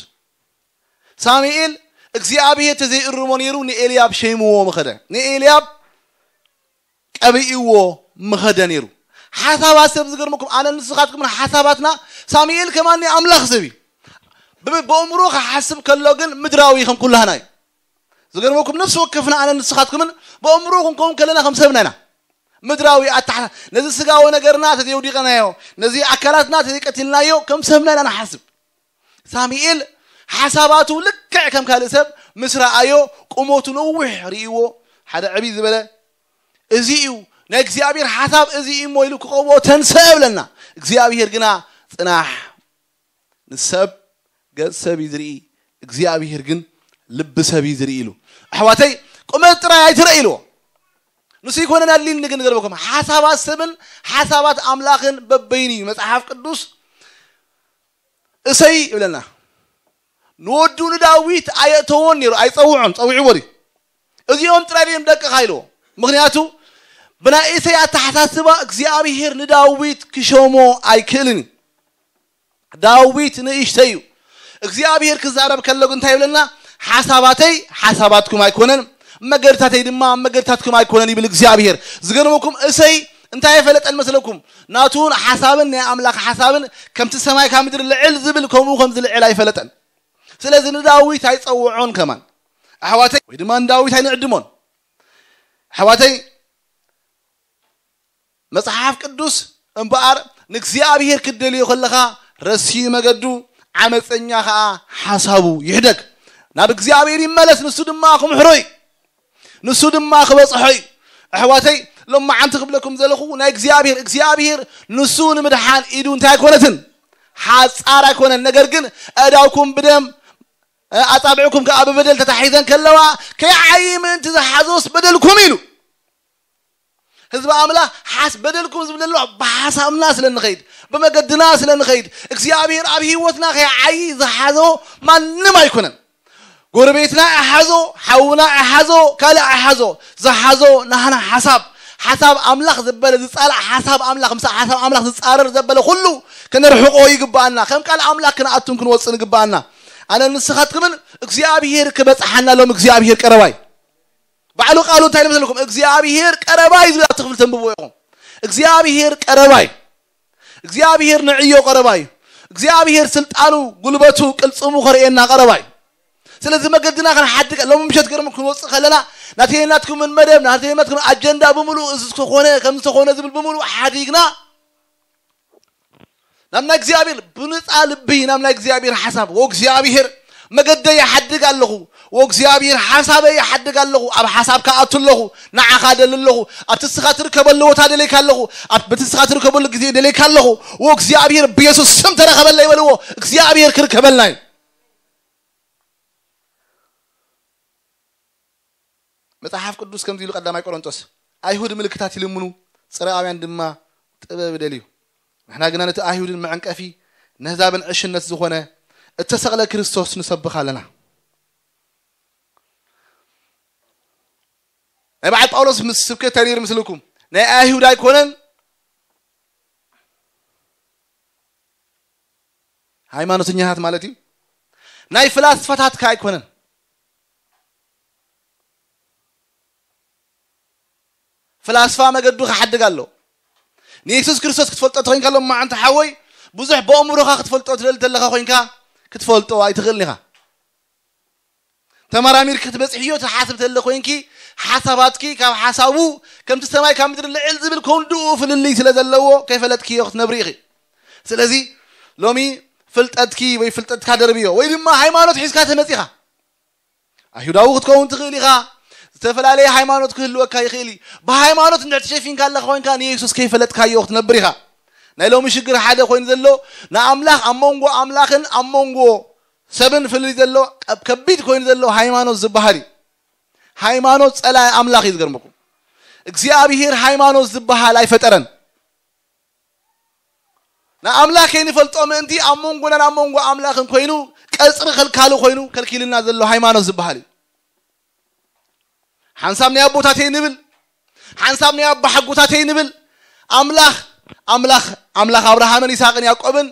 ሳሙኤል እግዚኣብሔር ተዘይእርሞ ነይሩ ንኤልያብ ሸይምዎ ምኸደ። ንኤልያብ ቀቢእዎ ምኸደ ነይሩ። ሓሳባት ሰብ ዝገርመኩም፣ ኣነ ንስኻትኩምን ሓሳባትና፣ ሳሙኤል ከማን ኣምላኽ ሰብ እዩ። ብ-፣ ብእምሮ ክሓስብ ከሎ ግን ምድራዊ ከም ኩላህና እዩ። ዝገርመኩም፣ ነፍሲ ወከፍና ኣነ ንስኻትኩምን ብእምሮ ክንከውን ከለና ከም ሰብና ኢና። ምድራዊ ኣተሓሳ-፣ ነዚ ስጋዊ ነገርና ተዘይውዲቐናዮ፣ ነዚ ኣካላትና ተዘይቀቲልናዮ ከም ሰብና ኢና ንሓስብ። ሳሙኤል ሓሳባቱ ልክዕ ከም ካልእ ሰብ ምስ ረኣዮ፣ ቁመቱ ነዊሕ ርእይዎ፣ ሓደ ዕብይ ዝበለ፣ "እዚ እዩ ናይ እግዚኣብሔር ሓሳብ፣ እዚ እዩ እሞ" ኢሉ ክቐብኦ ተንሰአ ብለና። እግዚኣብሔር ግና፣ "ጽናሕ፣ ንሰብ ገጽ ሰብ እዩ ዝርኢ፣ እግዚኣብሔር ግን ልቢ ሰብ እዩ ዝርኢ" ኢሉ። ኣሕዋተይ፣ ቁመት ጥራይ ኣይትረእ ኢልዎ። ንሱ ይኮነን ኣድልይኒ ግን ገርበኩም፣ ሓሳባት ሰብን ሓሳባት ኣምላኽን በበይኑ እዩ። መጽሓፍ ቅዱስ እሰይ ይብለና። ንወዱ ንዳዊት ኣየእተዎን ነይሩ፣ ኣይጸውዖን፣ ጸዊዕዎ ድዩ? "እዚኦም ጥራይ ድዮም ደቅኻ?" ኢልዎ። ምኽንያቱ ብናይ እሰይ ኣተሓሳስባ እግዚኣብሔር ንዳዊት ክሸሞ ኣይክእልን እዩ። ዳዊት ንእሽተይ እዩ። እግዚኣብሔር ክዛረብ ከሎ ግን እንታይ ይብለና? "ሓሳባተይ ሓሳባትኩም ኣይኮነን፣ መገድታተይ ድማ መገድታትኩም ኣይኮነን" ይብል እግዚኣብሔር። ዝገርመኩም፣ እሰይ እንታይ የፈለጠን መስለኩም? ናቱን ሓሳብን ናይ ኣምላኽ ሓሳብን ከምቲ ሰማይ ካብ ምድሪ ልዕል ዝብል ከምኡ ከም ዝልዕል ኣይፈለጠን። ስለዚ ንዳዊት ኣይጸውዖን ከማን ኣሕዋተይ፣ ወይ ድማ ንዳዊት ኣይንዕድሞን ኣሕዋተይ። መጽሓፍ ቅዱስ እምበኣር ንእግዚኣብሔር ክትደልዮ ከለኻ ረሲኡ መገዱ፣ ዓመፀኛ ኸዓ ሓሳቡ ይሕደግ። ናብ እግዚኣብሔር ይመለስ፣ ንሱ ድማ ክምሕሮ እዩ። ንሱ ድማ ክበጽሖ እዩ። ኣሕዋተይ፣ ሎማዓንቲ ክብለኩም ዘለኹ ናይ እግዚኣብሔር፣ እግዚኣብሔር ንሱ ንምድሓን ኢዱ እንታይ ኣይኮነትን? ሓጻር ኣይኮነን። ነገር ግን ኣእዳውኩም ብደም፣ ኣጻብዕኩም ከኣ ብበደል ተታሒዘን ከለዋ ከይዓዪ ምእንቲ ዝሓዞስ በደልኩም ኢሉ። ህዝቢ ኣምላኽ ሓስ በደልኩም ዝብል ኣሎ ብሓሳብና ስለ ንኸይድ፣ ብመገድና ስለ ንኸይድ፣ እግዚኣብሔር ኣብ ህይወትና ከይዓዪ ዝሓዞ ማንም ኣይኮነን። ጎረቤትና ይሓዞ፣ ሓውና ይሓዞ፣ ካልእ ይሓዞ፣ ዝሓዞ ናህና ሓሳብ፣ ሓሳብ ኣምላኽ ዘበለ ዝጻላእ ሓሳብ ኣምላኽ፣ ምስ ሓሳብ ኣምላኽ ዝጻረር ዘበለ ኩሉ ከነርሕቆ ይግባኣና። ከም ቃል ኣምላኽ ክንኣቱን ክንወጽእን ይግባኣና። ኣነ ንስኻትኩምን እግዚኣብሔር ክበጽሓና ሎም እግዚኣብሔር ቀረባይ። ባዕሉ ቃሉ እንታይ ይመስለኩም? እግዚኣብሔር ቀረባይ ዝብል ኣብቲ ክፍሊ ተንብብዎ ኢኹም። እግዚኣብሔር ቀረባይ። እግዚኣብሔር ንዕዮ ቀረባይ። እግዚኣብሔር ስልጣኑ፣ ጉልበቱ፣ ቅልጽሙ ከርእየና ቀረባይ። ስለዚ መገድና ክንሓድግ፣ ሎሚ ምሸት ገርም ክንወጽእ ከለና፣ ናተይ ናትኩምን መደብ፣ ናተይ ናትኩምን ኣጀንዳ ብምሉእ እዚ ዝተኾነ፣ ከም ዝተኾነ ዝብል ብምሉእ ሓዲግና፣ ናብ ናይ እግዚኣብሔር ብንጻ ልቢ፣ ናብ ናይ እግዚኣብሔር ሓሳብ፣ "ወ እግዚኣብሔር መገደይ ይሓድግ ኣለኹ፣ ወ እግዚኣብሔር ሓሳበይ ይሓድግ ኣለኹ፣ ኣብ ሓሳብካ ኣቱ ኣለኹ፣ ንዓኻ ደሊ ኣለኹ፣ ኣብቲ እስኻ ትርከበሉ ቦታ ደለይካ ኣለኹ፣ ኣብ በቲ እስኻ ትርከበሉ ግዜ ደለይካ ኣለኹ፣ ወ እግዚኣብሔር ብየሱስ ስም ተረኸበለይ" በልዎ። እግዚኣብሔር ክርከበልና እዩ። መጽሓፍ ቅዱስ ከምዚ ኢሉ ቀዳማይ ቆሮንቶስ፣ "ኣይሁድ ምልክታት ይልምኑ፣ ጽርኣውያን ድማ ጥበብ ይደልዩ። ንሕና ግና ነቲ ኣይሁድን መዐንቀፊ፣ ነህዛብን ዕሽነት ዝኾነ እተሰቕለ ክርስቶስ ንሰብኽ ኣለና።" ናይ በዓል ጳውሎስ ምስ ስብከት እንታይ ነይሩ ምስልኩም? ናይ ኣይሁድ ኣይኮነን፣ ሃይማኖተኛታት ማለት እዩ። ናይ ፍላስፋታት ከ ኣይኮነን። ፍላስፋ መገዱ ክሓድግ ኣሎ። ንየሱስ ክርስቶስ ክትፈልጦ ተኾይንካ፣ ሎም መዓንቲ ሓወይ፣ ብዙሕ ብኣእምሮኻ ክትፈልጦ ትደሊ ተለኻ ኮይንካ፣ ክትፈልጦ ኣይትኽእልን ኢኻ። ተመራሚርኪ ክትበጽሕዮ ትሓስብ ተለ ኮይንኪ፣ ሓሳባትኪ ካብ ሓሳቡ ከምቲ ሰማይ ካብ ምድሪ ልዕል ዝብል ከውንድኡ ፍልልይ ስለ ዘለዎ፣ ከይፈለጥክዮ ክትነብሪ ኢኺ። ስለዚ ሎሚ ፍልጠትኪ ወይ ፍልጠትካ ደርብዮ፣ ወይ ድማ ሃይማኖት ሒዝካ ተመጺኻ። ኣይሁዳዊ ክትከውን ትኽእል ኢኻ። ዝተፈላለየ ሃይማኖት ክህልወካ ይኽእል እዩ። ብሃይማኖት እንድሕር ተሸፊንካ ኣለኻ ኮይንካ፣ ንየሱስ ከይፈለጥካዮ ክትነብር ኢኻ። ናይ ሎሚ ሽግር ሓደ ኮይኑ ዘሎ፣ ንኣምላኽ ኣብ መንጎ ኣምላኽን ኣብ መንጎ ሰብን ፍልልይ ዘሎ፣ ኣብ ከቢድ ኮይኑ ዘሎ ሃይማኖት ዝበሃል እዩ። ሃይማኖት ጸላኢ ኣምላኽ እዩ። ዝገርመኩም፣ እግዚኣብሔር ሃይማኖት ዝበሃል ኣይፈጠረን። ንኣምላኽ ከይንፈልጦ ምእንቲ ኣብ መንጎናን ኣብ መንጎ ኣምላኽን ኮይኑ፣ ቀጽሪ ከልካሊ ኮይኑ ከልኪልና ዘሎ ሃይማኖት ዝበሃል እዩ። ሓንሳብ ናይ ኣቦታተይ ንብል፣ ሓንሳብ ናይ ኣቦሓጎታተይ ንብል። ኣምላኽ ኣምላኽ ኣምላኽ ኣብርሃምን ይስሐቅን ያዕቆብን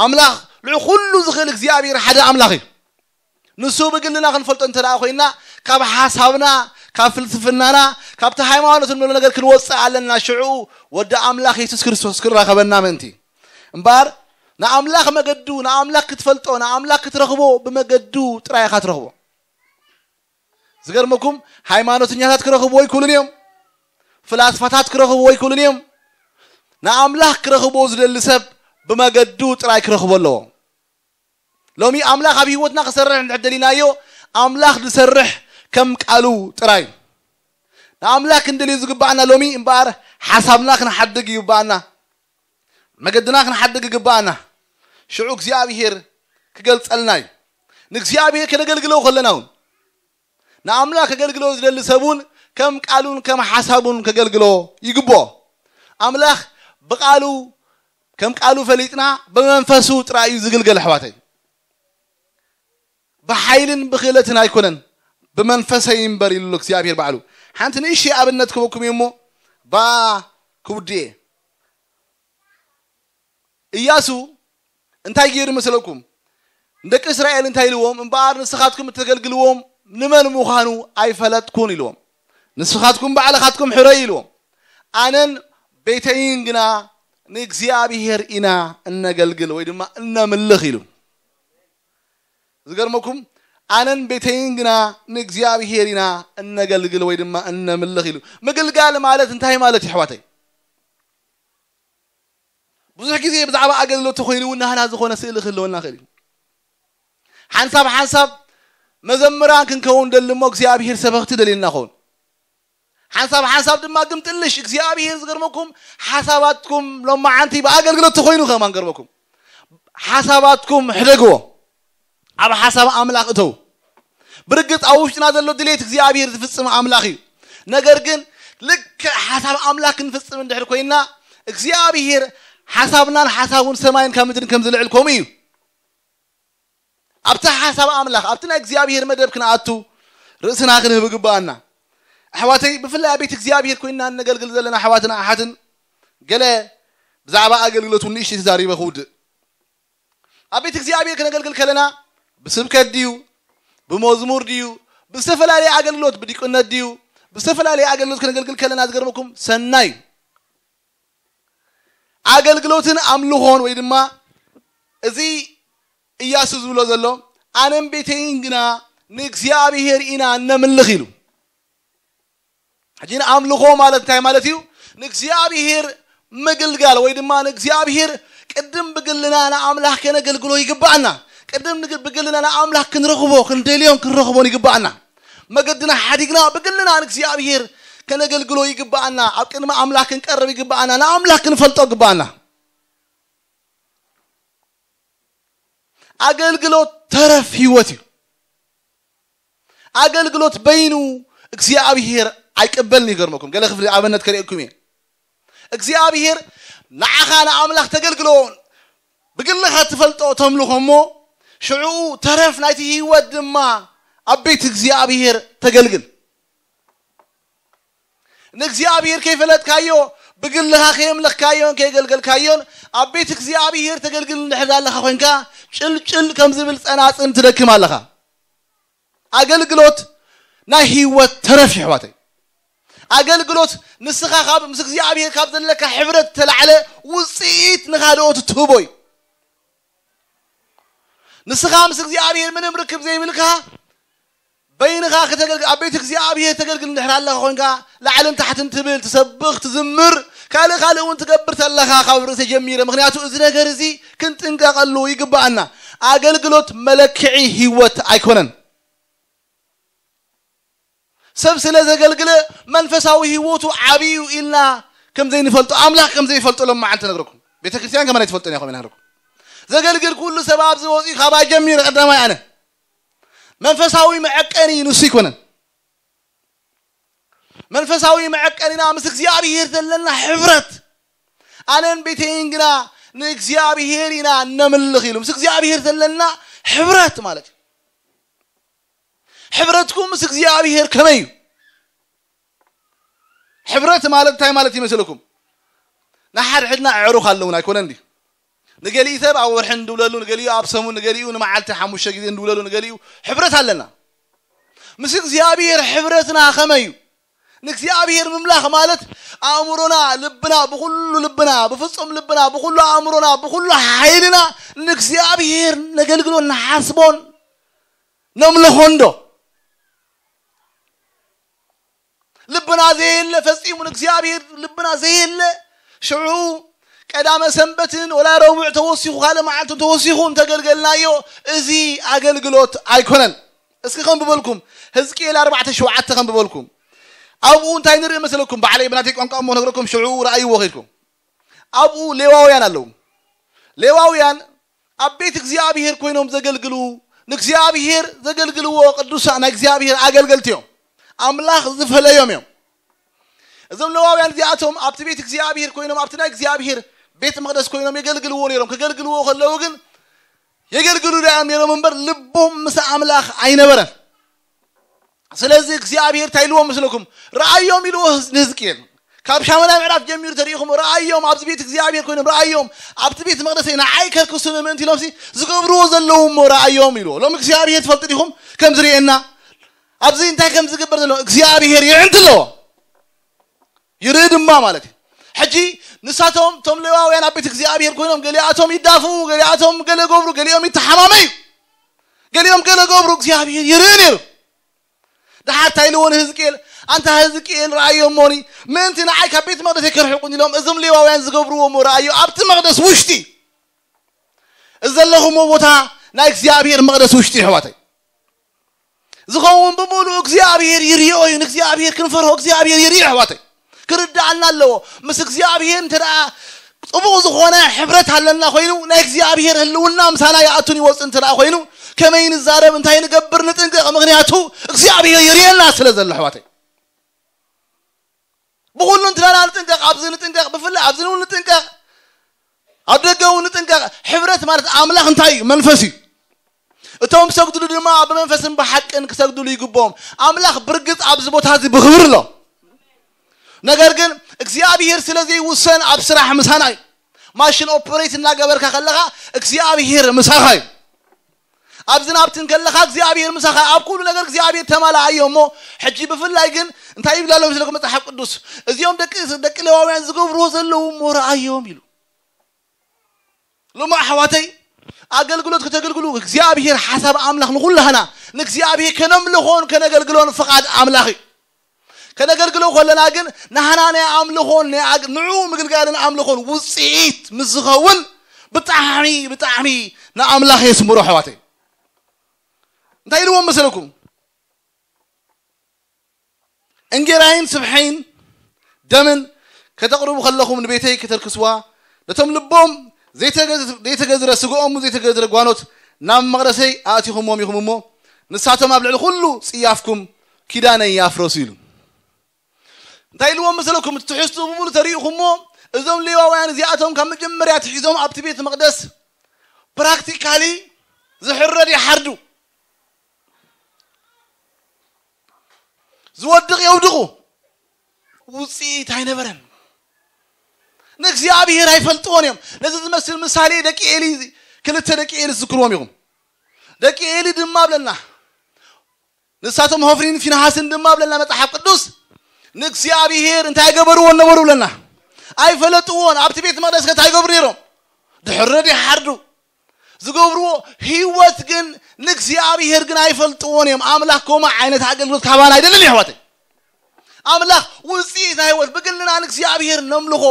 ኣምላኽ ልዑ ኩሉ ዝኽእል እግዚኣብሔር ሓደ ኣምላኽ እዩ። ንሱ ብግልና ክንፈልጦ እንተ ደኣ ኮይና ካብ ሓሳብና ካብ ፍልስፍናና ካብቲ ሃይማኖት እንብሎ ነገር ክንወፅእ ኣለና። ሽዑ ወዲ ኣምላኽ የሱስ ክርስቶስ ክራኸበና ምእንቲ እምበኣር ንኣምላኽ መገዱ ንኣምላኽ ክትፈልጦ ንኣምላኽ ክትረኽቦ ብመገዱ ጥራይ ኢኻ ትረኽቦ። ዝገርመኩም ሃይማኖተኛታት ክረኽብዎ ይክእሉን እዮም። ፍላስፋታት ክረኽብዎ ይክእሉን እዮም። ንኣምላኽ ክረኽብዎ ዝደሊ ሰብ ብመገዱ ጥራይ ክረኽቦ ኣለዎ። ሎሚ ኣምላኽ ኣብ ህይወትና ክሰርሕ እንድሕር ደሊናዮ ኣምላኽ ዝሰርሕ ከም ቃሉ ጥራይ። ንኣምላኽ ክንደልዩ ዝግባኣና ሎሚ እምበኣር ሓሳብና ክንሓድግ ይግባኣና። መገድና ክንሓድግ ይግባኣና። ሽዑ እግዚኣብሔር ክገልጸልና እዩ። ንእግዚኣብሔር ከነገልግሎ ከለና እውን ንኣምላኽ ከገልግሎ ዝደሊ ሰብ እውን ከም ቃሉን ከም ሓሳቡን ከገልግሎ ይግብኦ። ኣምላኽ ብቃሉ ከም ቃሉ ፈሊጥና ብመንፈሱ ጥራይ እዩ ዝግልገል ኣሕዋተይ። ብሓይልን ብክእለትን ኣይኮነን ብመንፈሰይ እምበር ኢሉ እግዚኣብሔር ባዕሉ። ሓንቲ ንእሽተይ ኣብነት ክበኩም እየ እሞ ባ ክውድእ እየ። እያሱ እንታይ ገይሩ መሰለኩም? ንደቂ እስራኤል እንታይ ኢልዎም? እምበኣር ንስኻትኩም እተገልግልዎም ንመን ምዃኑ ኣይፈለጥኩን ኢልዎም። ንስኻትኩም ባዕልኻትኩም ሕረዩ ኢልዎም። ኣነን ቤተይን ግና ንእግዚኣብሔር ኢና እነገልግል ወይ ድማ እነምልኽ ኢሉ። ዝገርመኩም ኣነን ቤተይን ግና ንእግዚኣብሔር ኢና እነገልግል ወይ ድማ እነምልኽ ኢሉ። ምግልጋል ማለት እንታይ ማለት እዩ ኣሕዋተይ? ብዙሕ ግዜ ብዛዕባ ኣገልግሎት ተኮይኑ እውን ናህና ዝኾነ ስእሊ ክህልወና ክእል እዩ። ሓንሳብ ሓንሳብ መዘምራን ክንከውን ደሊ እሞ እግዚኣብሔር ሰበኽቲ ደልየና ኸውን። ሓንሳብ ሓንሳብ ድማ ግምጥልሽ እግዚኣብሔር ዝገርመኩም ሓሳባትኩም ሎማዓንቲ ብኣገልግሎት ተኮይኑ ከማን ገርመኩም ሓሳባትኩም ሕደግዎ። ኣብ ሓሳብ ኣምላኽ እተው። ብርግጽ ኣብ ውሽጥና ዘሎ ድሌት እግዚኣብሔር ዝፍጽም ኣምላኽ እዩ። ነገር ግን ልክዕ ሓሳብ ኣምላኽ ክንፍጽም እንድሕር ኮይና እግዚኣብሔር ሓሳብናን ሓሳቡን ሰማይን ካብ ምድርን ከም ዝልዕል ከምኡ እዩ። ኣብቲ ሓሳብ ኣምላኽ ኣብቲ ናይ እግዚኣብሔር መደብ ክንኣቱ ርእስና ክንህብ ይግባኣና። ኣሕዋተይ ብፍላይ ኣብ ቤት እግዚኣብሔር ኮይና እነገልግል ዘለና ኣሕዋትን ኣሓትን ገለ ብዛዕባ ኣገልግሎት እውን ንእሽተይ ተዛሪበ ክውድእ። ኣብ ቤት እግዚኣብሔር ክነገልግል ከለና ብስብከት ድዩ ብመዝሙር ድዩ ብዝተፈላለየ ኣገልግሎት ብዲቁነት ድዩ ብዝተፈላለየ ኣገልግሎት ክነገልግል ከለና ዝገርመኩም ሰናይ ኣገልግሎትን ኣምልኾን ወይ ድማ እዚ እያሱ ዝብሎ ዘሎ ኣነን ቤተይን ግና ንእግዚኣብሔር ኢና እነምልኽ ኢሉ። ሕጂ ንኣምልኾ ማለት እንታይ ማለት እዩ? ንእግዚኣብሔር ምግልጋል ወይ ድማ ንእግዚኣብሔር ቅድም ብግልና ንኣምላኽ ከነገልግሎ ይግባኣና። ቅድም ብግልና ንኣምላኽ ክንረኽቦ ክንደልዮን ክንረኽቦን ይግባኣና። መገድና ሓዲግና ብግልና ንእግዚኣብሔር ከነገልግሎ ይግባኣና። ኣብ ቅድሚ ኣምላኽ ክንቀርብ ይግባኣና። ንኣምላኽ ክንፈልጦ ይግባኣና። ኣገልግሎት ተረፍ ህይወት እዩ። ኣገልግሎት በይኑ እግዚኣብሔር ኣይቅበልን። ይገርመኩም ገለ ክፍሊ ኣብነት ከርእየኩም እየ። እግዚኣብሔር ንዓኻ ንኣምላኽ ተገልግሎ ብግልኻ ትፈልጦ ተምልኾ እሞ ሽዑ ተረፍ ናይቲ ህይወት ድማ ኣብ ቤት እግዚኣብሔር ተገልግል። ንእግዚኣብሔር ከይፈለጥካዮ ብግልኻ ከየምለኽካዮን ከየገልገልካዮን ኣብ ቤት እግዚኣብሔር ተገልግል እንድሕር ኣለኻ ኮይንካ ጭልጭል ከም ዝብል ፀናፅን ትደክም ኣለኻ። ኣገልግሎት ናይ ህይወት ተረፍ ይሕዋተይ። ኣገልግሎት ንስኻ ካብ ምስ እግዚኣብሔር ካብ ዘለካ ሕብረት ተላዕለ ውፅኢት ንኻልኦት እትህቦ እዩ። ንስኻ ምስ እግዚኣብሔር ምንም ርክብ ዘይብልካ በይንኻ ከተገልግል ኣብ ቤት እግዚኣብሔር ተገልግል እንድሕር ኣለኻ ኮይንካ ላዕልን ታሕትን ትብል ትሰብኽ ትዝምር ካልእ ካልእ እውን ትገብር ተለኻ ካብ ርእሰ ጀሚረ ምክንያቱ እዚ ነገር እዚ ክንጥንቀቐሉ ይግባኣና። ኣገልግሎት መለክዒ ህይወት ኣይኮነን። ሰብ ስለ ዘገልግለ መንፈሳዊ ህይወቱ ዓብዩ ኢልና ከም ዘይንፈልጦ ኣምላኽ ከም ዘይፈልጦ ሎም መዓልቲ ነግረኩም። ቤተ ክርስቲያን ከማን ኣይትፈልጦን ኢኹም ኢና ነግረኩም። ዘገልግል ኩሉ ሰብ ኣብዚ ወፂኡ ካብ ኣጀሚረ ቀዳማይ ኣነ መንፈሳዊ መዐቀኒ ንሱ ይኮነን። መንፈሳዊ መዐቀኒና ምስ እግዚኣብሔር ዘለና ሕብረት ኣነን ቤተይን ግና ንእግዚኣብሔር ኢና እነምልኽ ኢሉ ምስ እግዚኣብሔር ዘለና ሕብረት ማለት እዩ። ሕብረትኩም ምስ እግዚኣብሔር ከመይ እዩ? ሕብረት ማለት እንታይ ማለት ይመስለኩም? ንሓድሕድና ኣዕሩኽ ኣለውና ኣይኮነን ድዩ? ንገሊኡ ሰብ ኣብ ወርሒ እንድውለሉ፣ ንገሊኡ ኣብ ሰሙን፣ ንገሊኡ ንመዓልቲ ሓሙሽተ ግዜ እንድውለሉ፣ ንገሊኡ ሕብረት ኣለና። ምስ እግዚኣብሔር ሕብረትና ከመይ እዩ? ንእግዚኣብሔር ምምላኽ ማለት ኣእምሮና፣ ልብና፣ ብኹሉ ልብና፣ ብፍጹም ልብና፣ ብኹሉ ኣእምሮና፣ ብኹሉ ሓይልና ንእግዚኣብሔር ነገልግሎን ንሓስቦን ነምልኾን ዶ? ልብና ዘየለ ፈጺሙ ንእግዚኣብሔር ልብና ዘየለ ሽዑ ቀዳመ ሰንበትን ወላ ረቡዕ ተወሲኹ ካልእ መዓልትን ተወሲኹ እንተገልገልናዮ እዚ ኣገልግሎት ኣይኮነን። እስኪ ከም ብበልኩም ህዝቅኤል ኣርባዕተ ሸውዓተ ከም ብበልኩም ኣብኡ እንታይ ንርኢ መስለኩም? ባዕለይ ብናተይ ቋንቋ እሞ ነግረኩም ሽዑ ረኣይዎ ከይድኩም ኣብኡ ሌዋውያን ኣለዉ። ሌዋውያን ኣብ ቤት እግዚኣብሔር ኮይኖም ዘገልግሉ ንእግዚኣብሔር ዘገልግልዎ ቅዱሳ ናይ እግዚኣብሔር ኣገልገልቲ እዮም። ኣምላኽ ዝፈለዮም እዮም። እዞም ሌዋውያን እዚኣቶም ኣብቲ ቤት እግዚኣብሔር ኮይኖም ኣብቲ ናይ እግዚኣብሔር ቤት መቅደስ ኮይኖም የገልግልዎ ነይሮም። ከገልግልዎ ከለዉ ግን የገልግሉ ዳዮም ነይሮም እምበር ልቦም ምስ ኣምላኽ ኣይነበረን። ስለዚ እግዚኣብሔር እንታይ ኢልዎም ምስለኩም? ረኣዮም ኢልዎ ንህዝቅኤል። ካብ ሻመናይ ምዕራፍ ጀሚሩ ተሪኢኹም ረኣዮም፣ ኣብዚ ቤት እግዚኣብሔር ኮይኖም ረኣዮም፣ ኣብቲ ቤት መቅደሰይ ንዓይ ከርክሱኒ ምእንቲ ኢሎም ሲ ዝገብርዎ ዘለዉ እሞ ረኣዮም ኢልዎ። ሎም እግዚኣብሔር ትፈልጡ ዲኹም ከም ዝርእየና? ኣብዚ እንታይ ከም ዝግበር ዘሎ እግዚኣብሔር ይዕንቲ ኣለዎ። ይርኢ ድማ ማለት እዩ። ሕጂ ንሳቶም ቶም ሌዋውያን ኣብ ቤት እግዚኣብሔር ኮይኖም ገሊኣቶም ይዳፍኡ፣ ገሊኣቶም ገለ ገብሩ፣ ገሊኦም ይተሓማመዩ፣ ገሊኦም ገለ ገብሩ። እግዚኣብሔር ይርኢ ነይሩ። ድሓር እንታይ ኢልዎ ንህዝቅኤል? ኣንታ ህዝቅኤል ረኣዮ እሞኒ ምእንቲ ንዓይ ካብ ቤት መቅደስ የከርሕቁን ኢሎም እዞም ሌዋውያን ዝገብርዎ እሞ ረኣዮ ኣብቲ መቅደስ ውሽጢ እዚ ዘለኹሞ ቦታ ናይ እግዚኣብሔር መቅደስ ውሽጢ ኣሕዋተይ ዝኸውን ብምሉእ እግዚኣብሔር ይርዮ እዩ። ንእግዚኣብሔር ክንፈርሆ እግዚኣብሔር ይርዮ ኣሕዋተይ። ክርዳኣና ኣለዎ። ምስ እግዚኣብሔር እንተ ደኣ ጽቡቕ ዝኾነ ሕብረት ኣለና ኮይኑ ናይ እግዚኣብሔር ህልውና ምሳና ይኣቱን ይወፅእ እንተ ደኣ ኮይኑ ከመይ ንዛረብ እንታይ ንገብር ንጥንቀቕ። ምክንያቱ እግዚኣብሔር ይርየና ስለ ዘሎ ኣሕዋተይ ብኩሉ እንትናና ንጥንቀቕ። ኣብዚ ንጥንቀቕ ብፍላይ ኣብዚ ንውን ንጥንቀቕ ኣብ ደገ እውን ንጥንቀቕ። ሕብረት ማለት ኣምላኽ እንታይ እዩ? መንፈስ እዩ። እቶም ክሰግድሉ ድማ ብመንፈስን ብሓቅን ክሰግድሉ ይግብኦም። ኣምላኽ ብርግጽ ኣብዚ ቦታ እዚ ብኽብር ኣሎ። ነገር ግን እግዚኣብሔር ስለ ዘይውሰን ኣብ ስራሕ ምሳና እዩ። ማሽን ኦፕሬት እናገበርካ ከለኻ እግዚኣብሔር ምሳኻ እዩ። ኣብዚ ናብትን ከለኻ እግዚኣብሔር ምሳኻ ኣብ ኩሉ ነገር እግዚኣብሔር ተማላኣዮ እሞ ሕጂ ብፍላይ ግን እንታይ ይብላ ኣሎ መስለኩም መጽሓፍ ቅዱስ? እዚኦም ደቂ ደቂ ሌዋውያን ዝገብርዎ ዘለዉ እሞ ረኣዮም ኢሉ። ሎሚ ኣሕዋተይ ኣገልግሎት ከተገልግሉ እግዚኣብሔር ሓሳብ ኣምላኽ ንኹላህና ንእግዚኣብሔር ከነምልኾን ከነገልግሎን ፍቓድ ኣምላኽ እዩ። ከነገልግሎ ከለና ግን ናህና ናይ ኣምልኾን ናይ ኣግ- ንዑ ምግልጋልን ኣምልኾን ውፅኢት ምስ ዝኸውን ብጣዕሚ ብጣዕሚ ንኣምላኽ የስምሮ ኣሕዋተይ። እንታይ ኢልዎም መሰለኩም? እንጌራይን ስብሐይን ደምን ከተቕርቡ ከለኹም ንቤተይ ከተርክስዋ ነቶም ልቦም ዘይተገዝ- ዘይተገዝረ ስግኦም ዘይተገዝረ ጓኖት ናብ መቕደሰይ ኣእቲኹምዎም ኢኹም እሞ ንሳቶም ኣብ ልዕሊ ኩሉ ጽያፍኩም ኪዳነይ ያፍረሱ ኢሉ። እንታይ ኢልዎም መሰለኩም? እቲ ትሕዝቱ ብምሉ ተሪኢኹሞ እዞም ሌዋውያን እዚኣቶም ካብ መጀመርያ ትሒዞም ኣብቲ ቤት መቕደስ ፕራክቲካሊ ዝሕረድ ይሓርዱ፣ ዝወድቕ የውድቑ፣ ውፅኢት ኣይነበረን። ንእግዚኣብሔር ኣይፈልጥዎን እዮም። ነዚ ዝመስል ምሳሌ ደቂ ኤሊ፣ ክልተ ደቂ ኤሊ ዝዝክርዎም ኢኹም። ደቂ ኤሊ ድማ ብለና ንሳቶም ሆፍኒን ፊንሃስን ድማ ብለና መጽሓፍ ቅዱስ ንእግዚኣብሔር እንታይ ገበርዎ ነበሩ ብለና? ኣይፈለጥዎን። ኣብቲ ቤት መቅደስ ከ እንታይ ገብሩ ነይሮም? ድሕረድ ይሓርዱ። ዝገብርዎ ህይወት ግን ንእግዚኣብሔር ግን ኣይፈልጥዎን እዮም። ኣምላኽ ከምኡ ዓይነት ኣገልግሎት ካባና ኣይደልን እዩ ኣሕዋተይ። ኣምላኽ ውፅኢት ናይ ህይወት ብግልና ንእግዚኣብሔር ነምልኾ፣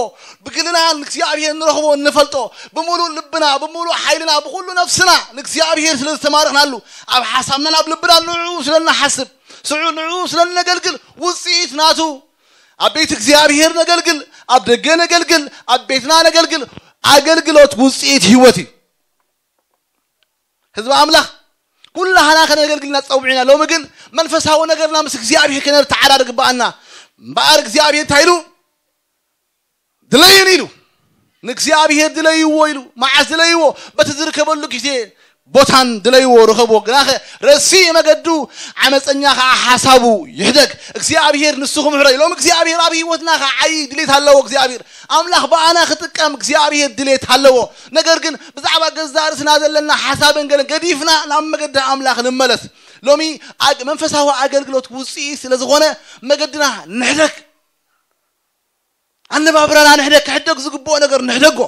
ብግልና ንእግዚኣብሔር ንረኽቦ ንፈልጦ፣ ብምሉእ ልብና ብምሉእ ሓይልና ብኩሉ ነፍስና ንእግዚኣብሔር ስለ ዝተማረኽናሉ ኣብ ሓሳብናን ኣብ ልብና ንዕኡ ስለ ንሓስብ ስዑ ንዕኡ ስለ ነገልግል ውፅኢት ናቱ ኣብ ቤት እግዚኣብሔር ነገልግል፣ ኣብ ደገ ነገልግል፣ ኣብ ቤትና ነገልግል። ኣገልግሎት ውፅኢት ህይወት እዩ። ህዝቢ ኣምላኽ ኩላህና ከነገልግልና ፀውዒና። ሎሚ ግን መንፈሳዊ ነገርና ምስ እግዚኣብሔር ከነተዓራር ግበኣና። እምበኣር እግዚኣብሔር እንታይ ኢሉ? ድለዩን ኢሉ ንእግዚኣብሔር ድለይዎ ኢሉ። መዓስ ድለይዎ? በቲ ዝርከበሉ ግዜ ቦታን ድለይዎ ርኸብዎ። ግናኸ ረሲእ መገዱ፣ ዓመፀኛ ከዓ ሓሳቡ ይሕደግ። እግዚኣብሔር ንሱ ክምሕሮ ኢሎም። እግዚኣብሔር ኣብ ህይወትና ከዓ ዓብዪ ድሌት ኣለዎ። እግዚኣብሔር ኣምላኽ ብኣና ክጥቀም እግዚኣብሔር ድሌት ኣለዎ። ነገር ግን ብዛዕባ ገዛ ርእስና ዘለና ሓሳብን ገለን ገዲፍና ናብ መገዲ ኣምላኽ ንመለስ። ሎሚ ኣግ-፣ መንፈሳዊ ኣገልግሎት ውፅኢት ስለ ዝኾነ መገድና ንሕደግ። ኣነባብራና ንሕደግ። ክሕደግ ዝግብኦ ነገር ንሕደጎ።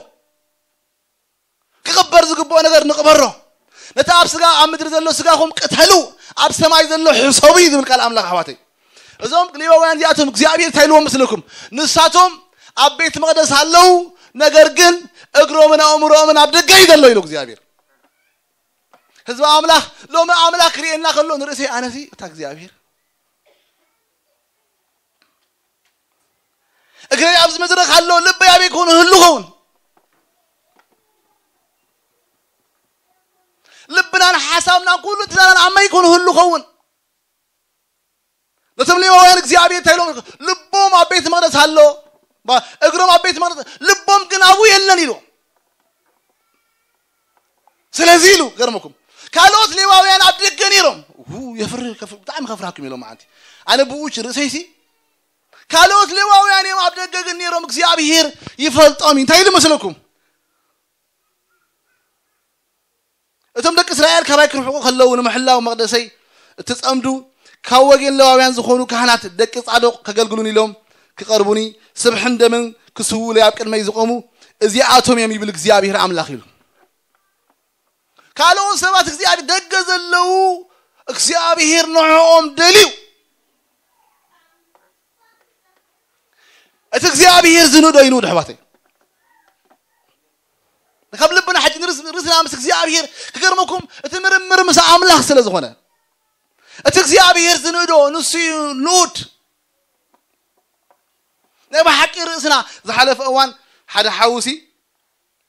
ክቕበር ዝግብኦ ነገር ንቕበሮ። ነቲ ኣብ ስጋ፣ ኣብ ምድሪ ዘሎ ስጋኹም ቅተሉ፣ ኣብ ሰማይ ዘሎ ሕሰቡ እዩ ዝብል ቃል ኣምላኽ ኣሕዋተይ። እዞም ሌዋውያን እዚኣቶም እግዚኣብሔር እንታይ ኢልዎም መስለኩም? ንሳቶም ኣብ ቤት መቕደስ ኣለዉ፣ ነገር ግን እግሮምን ኣእምሮኦምን ኣብ ደገ እዩ ዘሎ ኢሉ እግዚኣብሔር። ህዝቢ ኣምላኽ ሎሚ ኣምላኽ ክርእየና ከሎ ንርእሰይ ኣነሲ እታ እግዚኣብሔር እግረይ ኣብዚ መድረኽ ኣሎ፣ ልበይ ኣበይ ኮን ህሉ ኸውን? ልብናን ሓሳብናን ኩሉ ትናናን ኣመይ ኮን ህሉ ኸውን? ነቶም ሌዋውያን እግዚኣብሔር እንታይ ኢሎም? ልቦም ኣብ ቤት መቕደስ ኣሎ፣ ባ-፣ እግሮም ኣብ ቤት መቕደስ፣ ልቦም ግን ኣብኡ የለን ኢሉ። ስለዚ ኢሉ ገርመኩም፣ ካልኦት ሌዋውያን ኣብ ደገ ነይሮም። ው፣ የፍርህ፣ ከፍ-፣ ብጣዕሚ ከፍርሃኩም ኢሎም መዓንቲ። ኣነ ብኡ ርእሰይሲ፣ ካልኦት ሌዋውያን እዮም ኣብ ደገ ግን ነይሮም፣ እግዚኣብሔር ይፈልጦም እዩ። እንታይ ኢሉ መስለኩም? እቶም ደቂ እስራኤል ካባይ ክርሕቁ ከለዉ ንምሕላው መቕደሰይ እትጸምዱ፣ ካብ ወገን ሌዋውያን ዝኾኑ ካህናት ደቂ ጻዶቅ ከገልግሉን ኢሎም ክቐርቡኒ፣ ስብሕን ደምን ክስውኡለይ ኣብ ቅድመይ ዝቆሙ እዚኣቶም እዮም ይብል እግዚኣብሔር ኣምላኽ ኢሉ። ካልኦት ሰባት እግዚኣብሔር ደገ ዘለዉ እግዚኣብሔር ንዕኦም ደልዩ። እቲ እግዚኣብሔር ዝንእዶ ይንእዶ ኣሕዋተይ። ካብ ልብና ሕጂ ንርስ-፣ ርእስና ምስ እግዚኣብሔር ክገርመኩም እቲ ምርምር ምስ ኣምላኽ ስለ ዝኾነ። እቲ እግዚኣብሔር ዝንእዶ ንሱ እዩ ንኡድ። ናይ ብሓቂ ርእስና ዝሓለፈ እዋን ሓደ ሓውሲ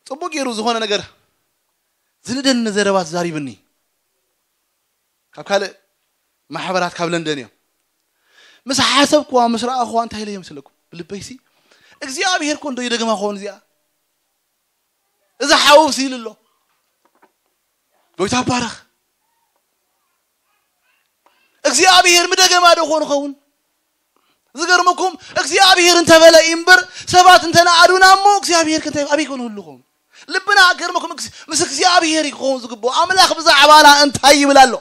ጽቡቅ ገይሩ ዝኾነ ነገር ዝንደኒ ዘረባ ተዛሪብኒ። ካብ ካልእ ማሕበራት ካብ ለንደን እዮም። ምስ ሓሰብክዋ፣ ምስ ረኣኽዋ እንታይ ኢለ ይመስለኩም? ብልበይሲ እግዚኣብሔር ኮ እንዶ ይደግማ ክኸውን እዚኣ? እዚ ሓውሲ ኢሉ ኣሎ። ጎይታ ባረኽ። እግዚኣብሔር ምደገማ ዶ ኾን ኸውን? ዝገርመኩም እግዚኣብሔር እንተበለ እምበር ሰባት እንተነኣዱና እሞ እግዚኣብሔር ክንታይ ኣበይ ኮን ህሉ ኸውን? ልብና ገርመኩም ምስ እግዚኣብሔር ይኸውን ዝግብኦ። ኣምላኽ ብዛዕባና እንታይ ይብል ኣሎ?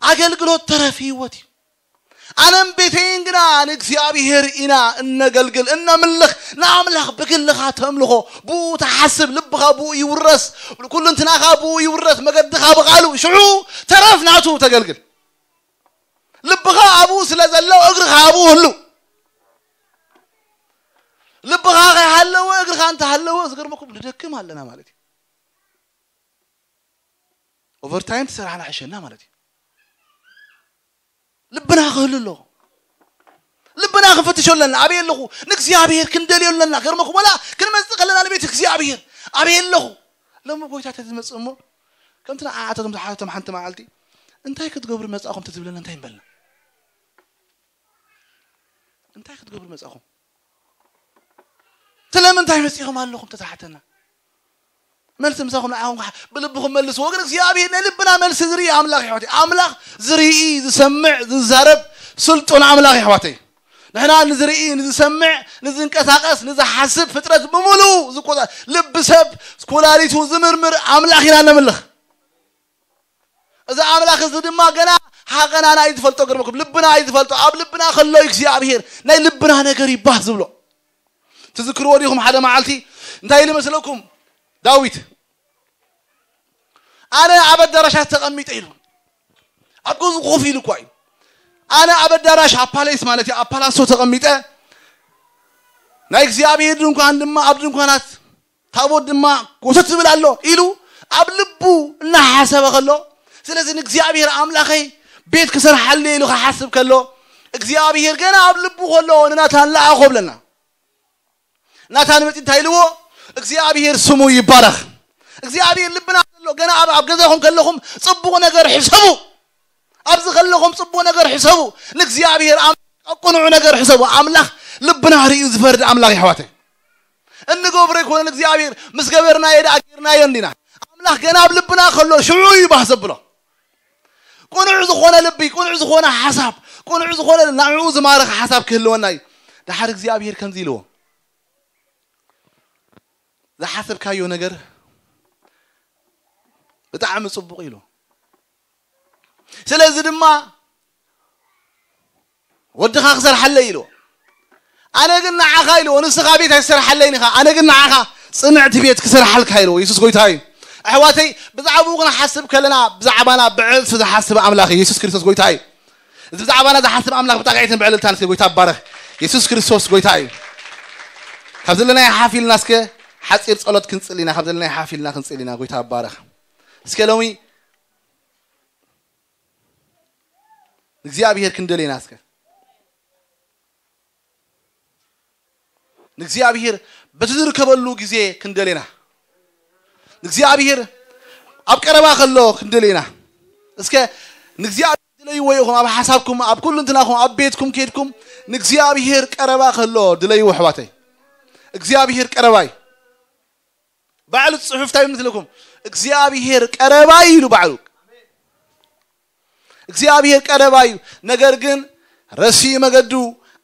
ኣገልግሎት ተረፍ ህይወት እዩ። ኣነም ቤተይን ግና ንእግዚኣብሔር ኢና እነገልግል፣ እነምልኽ። ንኣምላኽ ብግልኻ ተምልኾ፣ ብኡ ትሓስብ፣ ልብኻ ብኡ ይውረስ፣ ኩልንትናኻ ብኡ ይውረስ፣ መገድኻ ብቓሉ። ሽዑ ተረፍ ናቱ ተገልግል። ልብኻ ኣብኡ ስለ ዘሎ እግርኻ ኣብኡ ህሉ። ልብኻ ከይሃለወ እግርኻ እንተሃለወ፣ ዝገርመኩም ንደክም ኣለና ማለት እዩ። ኦቨርታይም ትሰራሕና ሕሸና ማለት እዩ። ልብና ክህሉ ኣለዎ። ልብና ክንፈትሾ ኣለና። ኣበይ ኣለኹ? ንእግዚኣብሔር ክንደልዮ ኣለና። ገርመኩም ወላ ክንመጽእ ከለና ንቤት እግዚኣብሔር ኣበይ ኣለኹ? ሎሚ ጎይታ ተዝመጽእ እሞ ከምቲ ንዓኣታቶም ዝሓተቶም ሓንቲ መዓልቲ እንታይ ክትገብሩ መጻእኹም ተዝብለና እንታይ ንበልና? እንታይ ክትገብሩ መጻኹም? ስለምንታይ መጺኹም ኣለኹም ተተሓተና? መልሲ ምሳኹም ንዓኹም ከዓ ብልብኹም መልስዎ። ግን እግዚኣብሔር ናይ ልብና መልሲ ዝርኢ ኣምላኽ ይሕዋተይ። ኣምላኽ ዝርኢ፣ ዝሰምዕ፣ ዝዛረብ ስልጡን ኣምላኽ ይሕዋተይ። ንሕና ንዝርኢ፣ ንዝሰምዕ፣ ንዝንቀሳቐስ፣ ንዝሓስብ ፍጥረት ብምሉኡ ዝቆጻ-፣ ልቢ ሰብ ኩላሊቱ ዝምርምር ኣምላኽ ኢና ነምልኽ። እዚ ኣምላኽ እዚ ድማ ገና ሃቐናና እዩ ዝፈልጦ፣ ገርመኩም ልብና እዩ ዝፈልጦ። ኣብ ልብና ከሎ እዩ እግዚኣብሔር ናይ ልብና ነገር ይባህ ዝብሎ። ትዝክርዎ ዲኹም? ሓደ መዓልቲ እንታይ ኢሉ መስለኩም? ዳዊት፣ "ኣነ ኣብ ኣዳራሻት ተቐሚጠ" ኢሉ። ኣብ ገዝኡ ኮፍ ኢሉ እኳ እዩ። "ኣነ ኣብ ኣዳራሽ፣ ኣብ ፓሌስ ማለት እዩ፣ ኣብ ፓላሶ ተቐሚጠ፣ ናይ እግዚኣብሔር ድንኳን ድማ ኣብ ድንኳናት፣ ታቦት ድማ ጎሰት ዝብል ኣሎ" ኢሉ ኣብ ልቡ እናሓሰበ ከሎ፣ ስለዚ ንእግዚኣብሔር ኣምላኸይ ቤት ክሰርሓሉ ኢሉ ክሓስብ ከሎ፣ እግዚኣብሔር ገና ኣብ ልቡ ከሎ ንናታን ለኣኾ ብለና። ናታን መጺኡ እንታይ ኢልዎ? "እግዚኣብሔር ስሙ ይባረኽ። እግዚኣብሔር ልብና ዘሎ ገና ኣብ፣ ኣብ ገዛኹም ከለኹም ጽቡቕ ነገር ሕሰቡ። ኣብዚ ከለኹም ጽቡቕ ነገር ሕሰቡ። ንእግዚኣብሔር ኣም-፣ ቅኑዕ ነገር ሕሰቡ። ኣምላኽ ልብና ርእዩ ዝፈርድ ኣምላኽ ይሕዋተይ። ገብረ ኣይኮነን እግዚኣብሔር፣ ምስ ገበርናዮ ደኣ ጌርናዮ እንዲና። ኣምላኽ ገና ኣብ ልብና ከሎ ሽዑ እዩ ባህ ዘብሎ። ቅኑዕ ዝኾነ ልቢ፣ ቅኑዕ ዝኾነ ሓሳብ፣ ቅኑዕ ዝኾነ ንዕኡ ዝማርኽ ሓሳብ ክህልወና እዩ። ደሓር እግዚኣብሔር ከምዚ ኢልዎ፣ ዝሓሰብካዮ ነገር ብጣዕሚ ጽቡቕ ኢሉ። ስለዚ ድማ ወድኻ ክሰርሓለይ ኢልዎ። ኣነ ግን ንዓኻ ኢልዎ፣ ንስኻ ቤት ኣይትሰርሓለይን ኢኻ፣ ኣነ ግን ንዓኻ ጽንዕቲ ቤት ክሰርሓልካ ኢልዎ። የሱስ ጎይታ እዩ። ኣሕዋተይ፣ ብዛዕባኡ ክንሓስብ ከለና ብዛዕባና ብዕጽፊ ዝሓስብ ኣምላኽ እዩ። የሱስ ክርስቶስ ጎይታ እዩ። እዚ ብዛዕባና ዝሓስብ ኣምላኽ ብጣቕዒትን ብዕልልታን እስከ ጎይታ ይባረኽ። የሱስ ክርስቶስ ጎይታ እዩ። ካብ ዘለናዮ ሓፍ ኢልና እስከ ሓጺር ጸሎት ክንጽሊ ኢና። ካብ ዘለናዮ ሓፍ ኢልና ክንጽሊ ኢና። ጎይታ ይባረኽ። እስከ ሎሚ ንእግዚኣብሔር ክንደልየና እስከ ንእግዚኣብሔር በቲ ዝርከበሉ ግዜ ክንደልየና ንእግዚኣብሔር ኣብ ቀረባ ከሎ ክንደልየና እስከ ንእግዚኣብሔር ድለይዎ ኢኹም ኣብ ሓሳብኩም ኣብ ኩሉ እንትናኹም ኣብ ቤትኩም ከይድኩም ንእግዚኣብሔር ቀረባ ከሎ ድለይዎ ኣሕዋተይ እግዚኣብሔር ቀረባይ ባዕሉ ጽሑፍ እንታይ ምስልኩም እግዚኣብሔር ቀረባይ ኢሉ ባዕሉ እግዚኣብሔር ቀረባ እዩ። ነገር ግን ረሲኡ መገዱ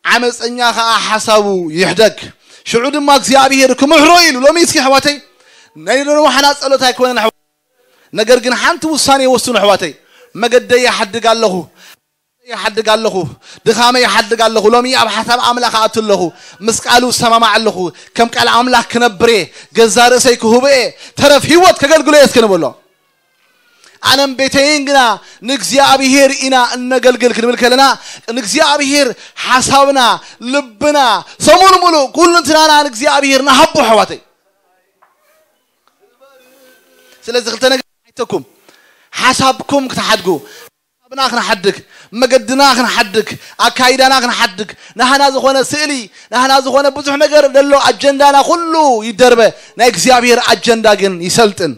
ዓመፀኛ ከዓ ሓሳቡ ይሕደግ። ሽዑ ድማ እግዚኣብሔር ክምሕሮ ኢሉ ሎሚ እስኪ ኣሕዋተይ ናይ ንርዋሕና ፀሎት ኣይኮነን ኣሕዋ- ነገር ግን ሓንቲ ውሳኔ ወስኑ ኣሕዋተይ መገደይ ይሓድግ ኣለኹ ይሓድግ ኣለኹ ድኻመ ይሓድግ ኣለኹ ሎሚ ኣብ ሓሳብ ኣምላኽ ኣቱ ኣለኹ ምስ ቃሉ ሰማማዕ ኣለኹ ከም ቃል ኣምላኽ ክነብር እየ ገዛ ርእሰይ ክህቦ እየ ተረፍ ህይወት ከገልግሎ እየ እስኪ ንበሎ ኣነም ቤተይን ግና ንእግዚኣብሔር ኢና እነገልግል ክንብል ከለና ንእግዚኣብሔር ሓሳብና ልብና ሰሙን ሙሉእ ኩሉ እንትናና ንእግዚኣብሔር ንሃቦ ኣሕዋተይ ስለዚ ክልተ ነገር ኣይተኩም ሓሳብኩም ክትሓድጉ ሓሳብና ክንሓድግ መገድና ክንሓድግ ኣካይዳና ክንሓድግ ናህና ዝኾነ ስእሊ ናህና ዝኾነ ብዙሕ ነገር ደሎ ኣጀንዳና ኩሉ ይደርበ ናይ እግዚኣብሔር ኣጀንዳ ግን ይሰልጥን